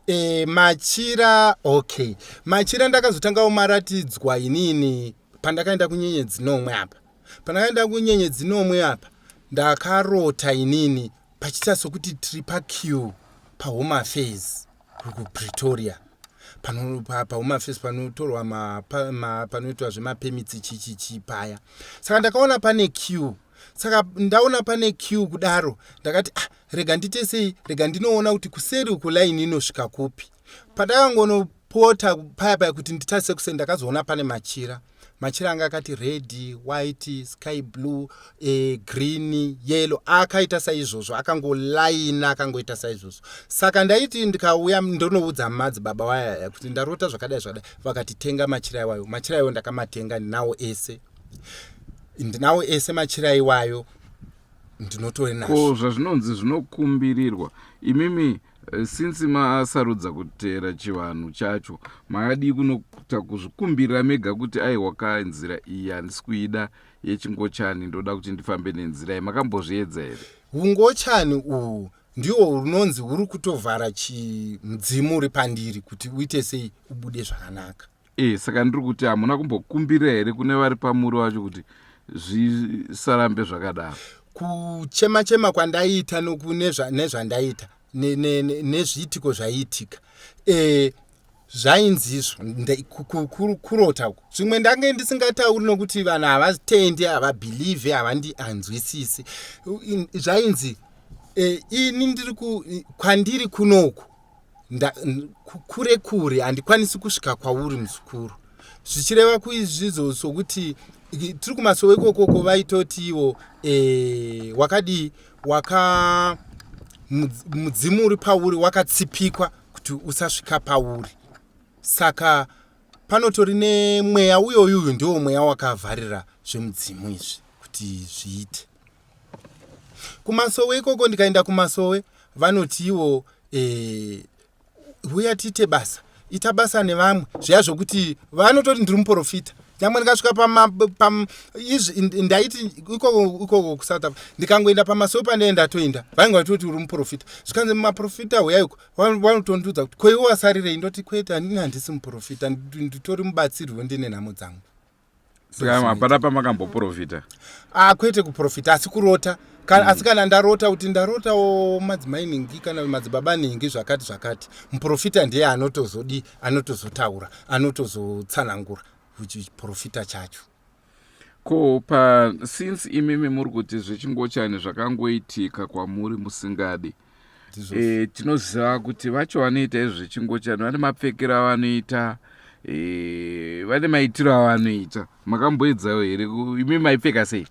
E, machira, okay, machira ndakazotanga kumaratidzwa inini pandakaenda kunyenyedzi nomwe apa. Pandakaenda kunyenyedzi nomwe apa, ndakarota inini pachiita sokuti tiri paqueue paHome Affairs kuPretoria, paHome Affairs panotorwa panoitwa zvemapermits, chichichi paya. Saka ndakaona pane queue. Saka ndaona pane queue kudaro, ndakati, "Ah, rega ndite sei, rega ndinoona kuti kuseri uku line inosvika kupi." Pandakangonopota paya paya kuti nditarise kuseri, ndakazoona pane machira. Machira anga akati red, white, sky blue, green, yellow, akaita saizvozvo, akangolaina, akangoita saizvozvo. Saka ndaiti ndikauya ndonoudza madzibaba waya kuti ndarota zvakadai zvakadai. Vakati, "Tenga machira iwayo." Machira iwayo ndakamatenga, ndinawo ese, ndinawo ese machira iwayo, ndinotori nazvo. Ko zvazvinonzi zvinokumbirirwa, imimi since masarudza kuteera chivanhu chacho, makadii kunoita kuzvikumbirira mega kuti, "Aiwa ka, nzira iyi handisi kuida yechingochani, ndoda kuti ndifambe nenzira iyi"? Makambozviedza here? Ungochani uhu ndihwo runonzi huri kutovhara chimudzimu uri pandiri kuti uite sei, ubude zvakanaka. E, saka ndiri kuti hamuna kumbokumbirira here kune vari pamuri wacho kuti zvisarambe zvakadaro? Kuchema chema kwandaiita nezvandaita nezviitiko zvaiitika, zvainzizvo kurota uku. Zvimwe ndange ndisingatauri nokuti vanhu havatendi, havabelieve, havandianzwisisi. Zvainzi ini ndiri kwandiri kunoku kure kure, handikwanisi kusvika kwauri, muzukuru. Zvichireva kuizvizo sokuti tiri kumasowe ikokoko, vaitotiwo wakadii, waka mudzimu uri pauri wakatsipikwa kuti usasvika pauri. Saka panotori nemweya uyoyuyu, ndiwo mweya wakavharira zvemudzimu izvi kuti zviite. Kumasowe ikoko, ndikaenda kumasowe, vanotiwo huya tiite basa, ita basa nevamwe zviya, zvokuti vanototi ndiri muprofita. Nyangwe ndikasvika izvi, ndaiti ikoko ikoko kuSouth Africa, ndikangoenda pamasowe pandee ndatoenda, vange vatoti uri muprofita. Zvikanzi maprofita huyai uko, vanotondiudza kuti, "Ko iwe wasarirei?" Ndoti, "Kwete, handini, handisi muprofita, nditori mubatsirwi, ndine nhamo dzangu." Saka hapana pamakamboprofita? Ah, kwete kuprofita, asi kurota. Asi kana ndarota kuti ndarotawo madzimai nhingi kana madzibaba nhingi zvakati zvakati, muprofita ndiye anotozodi, anotozotaura, anotozotsanangura chiprofita chacho. Ko pa since imimi muri kuti zvechingochani zvakangoitika kwamuri musingadi, tinoziva kuti vacho vanoita izvo zvechingochani vane mapfekero avanoita, vane maitiro avanoita. Makamboedzawo here? Imi maipfeka sei?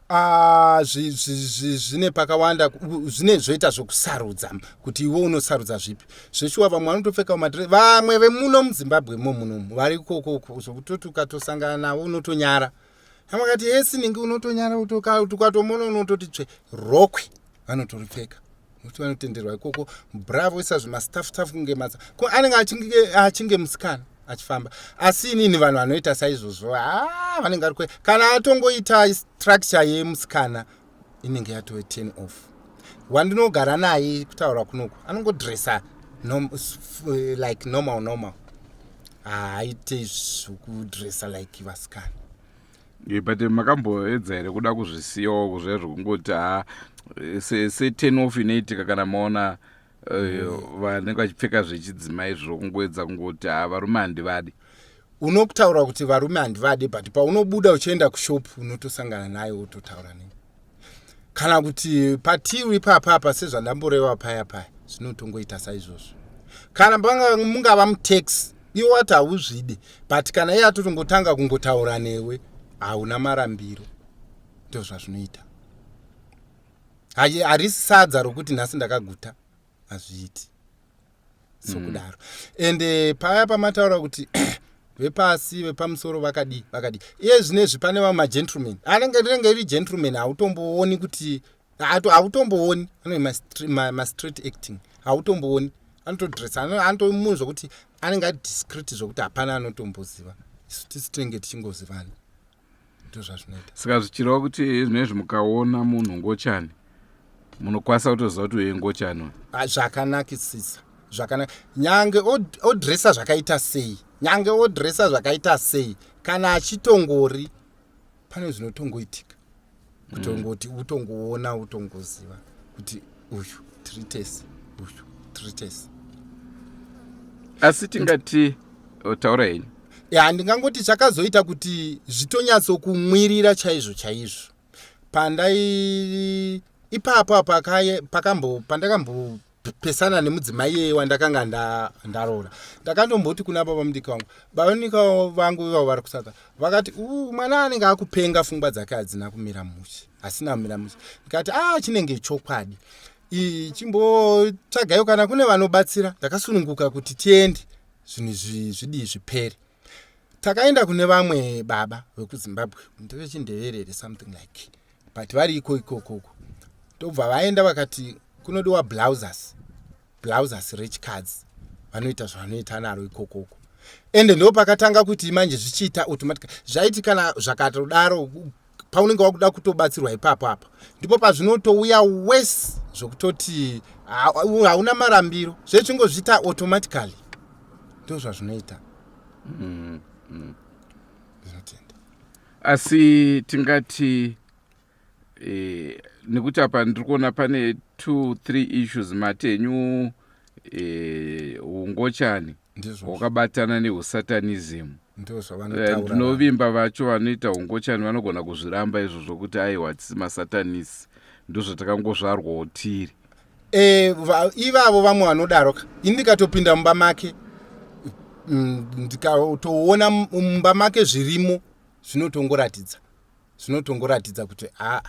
Ah, zvine pakawanda, zvine zvoita zvokusarudza kuti iwe unosarudza zvipi. Zveshuwa, vamwe vanotopfeka madress, vamwe vemuno muZimbabwe mo munomu vari ikokoko, zvokutoti ukatosangana navo unotonyara. Amakati yesi ningi, unotonyara, ukatomona unototi tsve. Rokwe vanotoripfeka nokuti vanotenderwa ikoko. Bravo, isa zvimastaff staff kunge matsa ko anenge achinge musikana achifamba. Asi inini vanhu vanoita saizvozvo, ha, vanenge vari kana atongoita structure yemusikana, inenge yatove turn off. Wandinogara naye kutaura kunoku anongodressa like normal normal, haaite zvokudressa like vasikana. But makamboedza here kuda kuzvisiyawo zviya zvekungoti ha, seturn off inoitika kana maona vanenge vachipfeka zvechidzimai, zvokungoedza kungoti, "Ha, varume handivadi"? Unokutaura kuti varume handivadi, but paunobuda uchienda kushopu unotosangana naye, wototaura nei, kana kuti patiri ipapapa, sezvandamboreva paya paya, zvinotongoita saizvozvo. Kana mungava mutaxi, iwe wati hauzvidi, but kana iye atotongotanga kungotaura newe, hauna marambiro. Ndo zvazvinoita. Harisi sadza rokuti nhasi ndakaguta, hazviiti sokudaro. Ende paya pamataura kuti vepasi, vepamusoro vakadii vakadii, iye zvinezvi pane vamwe magentleman anenge rinenge iri gentleman, hautombooni kuti hautombooni ane mastreet acting, hautombooni anotodressa, anotomunhu zvokuti anenge ari discreet, zvokuti hapana anotomboziva. Isu tisi tinenge tichingozivana, ndo zvazvinoita. Saka zvichireva kuti zvinezvi mukaona munhu ngochani, munokwanisa kutoziva kuti uye ngochani uyu? Ah, zvakanakisisa. zvakanaka nyange odresa zvakaita sei nyange odresa zvakaita sei kana achitongori pane zvinotongoitika kutongoti utongoona utongoziva kuti uyu tiri tese uyu tiri tese. Asi tingati taura henyu. Ya, ndingangoti chakazoita kuti zvitonyatsokumwirira chaizvo chaizvo pandai ipapo apa pakambo pandakambopesana nemudzimai iyeye wandakanga ndaroora, ndakandomboti kuna baba mudiki vangu, baba mudiki vangu ivavo vari kusaka, vakati u mwana anenge akupenga, pfungwa dzake hadzina kumira mushe, hasina kumira mushe. Ndikati a chinenge chokwadi, chimbotsvagaiwo kana kune vanobatsira. Ndakasununguka kuti tiende, zvinhu izvi zvidii, zvipere. Takaenda kune vamwe baba vekuZimbabwe, ndevechindevere something like, but vari iko ikokoko. Tobva vaenda, vakati kunodiwa blousers, blousers rechikadzi, vanoita zvavanoita naro ikokoko. Ende ndo pakatanga kuti manje zvichiita automatic. Zvaiti kana zvakatodaro, paunenge wakuda kutobatsirwa ipapo apa, ndipo pazvinotouya wese, zvokutoti hauna marambiro, zvechingozviita automatically. Ndo zvazvinoita. Ndinotenda. Asi tingati nekuti apa ndiri kuona pane two three issues matenyu, ungochani Ndizvo. hwakabatana neusatanism. Ndo zvavanotaura. Ndinovimba vacho vanoita ungochani vanogona kuzviramba izvozvo kuti aiwa, tisi masatanisi, ndozvatakangozvarwawo tiri. Ivavo vamwe vanodaro ka, ini ndikatopinda mumba make, ndikatoona mumba make zvirimo zvinotongoratidza kuti aa,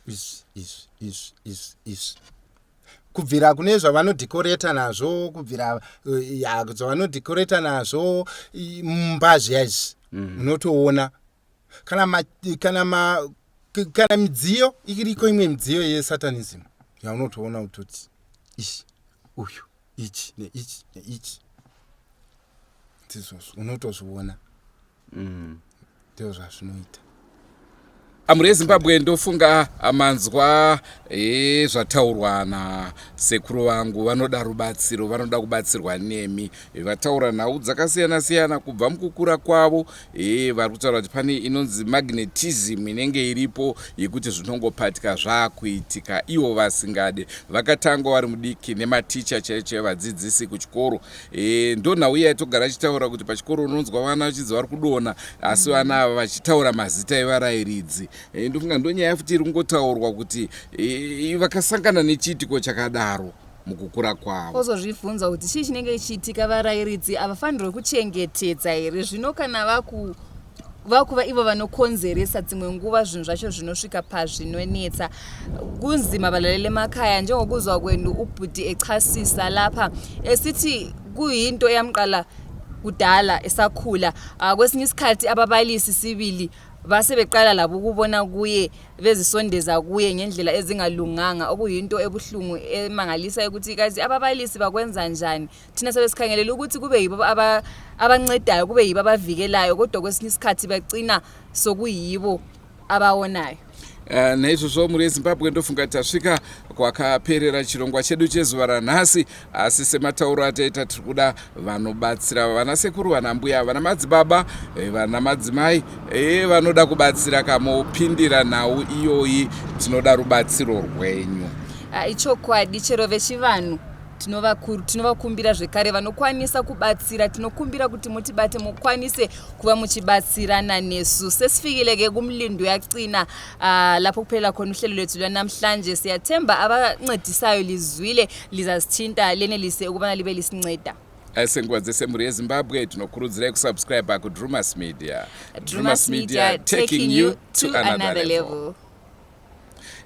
izvi izvi izvi izvi izvi, kubvira kune zvavanodhekoreta nazvo, kubvira ya, zvavanodhekoreta nazvo mumba zviya izvi, unotoona kana midziyo iriko, imwe midziyo yesatanism yaunotoona kutoti ichi, uyu, ichi neichi neichi, ndizvozvo, unotozviona. Ndizvo zvazvinoita. Amuri eZimbabwe, ndofunga manzwa zvataurwa nasekuru vangu. Vanoda rubatsiro, vanoda kubatsirwa nemi. Vataura nhau dzakasiyana siyana kubva mukukura kwavo. Vari kutaura kuti pane inonzi magnetism inenge iripo yekuti zvinongopatika zvaakuitika ivo vasingade. Vakatanga vari mudiki nematicha chaivo chaivo, vadzidzisi kuchikoro. Ndo nhau iya yatogara achitaura kuti pachikoro unonzwa vana vachinzi vari kudonha, asi vana ava vachitaura mazita evarayiridzi. Ndofunga ndonyaya futi iri kungotaurwa kuti vakasangana nechiitiko chakadaro mukukura kwavo. Ozozvibvunza kuti chii chinenge chichiitika. Varayiridzi havafanirwe kuchengetedza here? Zvino kana vakuva ivo vanokonzeresa, dzimwe nguva zvinhu zvacho zvinosvika pazvinonetsa. Kunzima, balaleli emakhaya. Njengokuzwa kwenu ubhuti echasisa lapha esithi kuyinto eyamqala kudala esakhula. Kwesinye isikhathi ababalisi sibili base beqala labo ukubona kuye, bezisondeza kuye ngendlela ezingalunganga, okuyinto ebuhlungu emangalisa ukuthi kazi ababalisi bakwenza njani. Thina sabe sikhangelele ukuthi kube yibo abancedayo, kube yibo abavikelayo, kodwa kwesinye isikhathi bagcina sokuyibo abawonayo. Naizvozvo mhuri yeZimbabwe, ndofunga tasvika kwakaperera chirongwa chedu chezuva ranhasi. Asi sematauro ataita, tiri kuda vanobatsira, vana sekuru, vana mbuya, vana madzibaba, vana madzimai vanoda kubatsira kamopindira nhau iyoyi. Tinoda rubatsiro rwenyu. Ah, ichokwadi, chero vechivanhu tinovakumbira zvekare, vanokwanisa kubatsira, tinokumbira kuti mutibate, mukwanise kuva muchibatsirana nesu. Sesifikile-ke kumlindo uyacina, lapho kuphela khona uhlelo lwethu lwanamhlanje. Siyathemba abancedisayo lizwile, lizasithinta, lenelise ukubana libe lisinceda. Senguva dzese, mhuri yeZimbabwe, tinokurudzirai kusubscribe kuDrumas Media. Drumas Media, taking you to another level.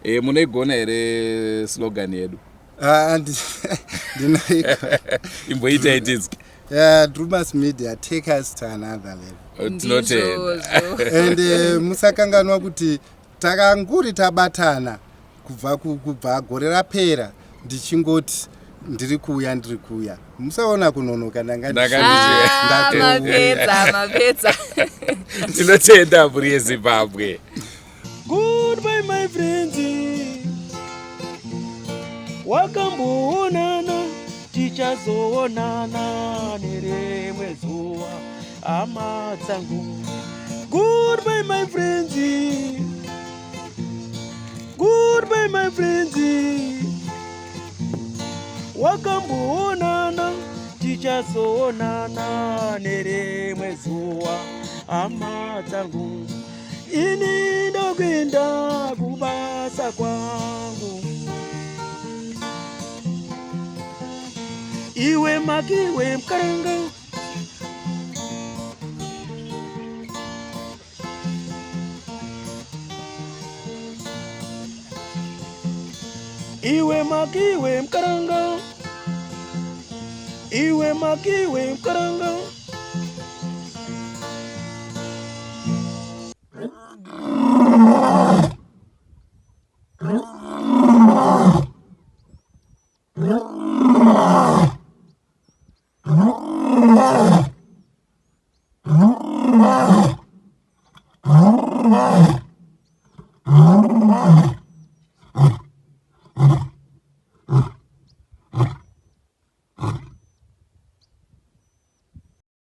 Munoigona here slogan yedu? Ah, ndinoigona. Imboitai tinzwe. Yeah, Drumas Media, take us to another level. Tinotenda. Ndizvozvo. And musakanganwa kuti takanguri tabatana kubva gore rapera, ndichingoti ndiri kuuya, ndiri kuuya. Musaona kunonoka, ndanga Ndanga Ah, ndatouya. Mapedza, mapedza. Tinotenda, mhuri yeZimbabwe. Goodbye, my friends. Wakamboonana. Tichazoonana nerimwe zuva, hama dzangu. Goodbye my friends, goodbye my friends. Wakamboonana, tichazoonana nerimwe zuva, hama dzangu. Ini ndokuenda kubasa kwangu. Iwe makiwe mukaranga. Iwe makiwe mukaranga, iwe makiwe mukaranga.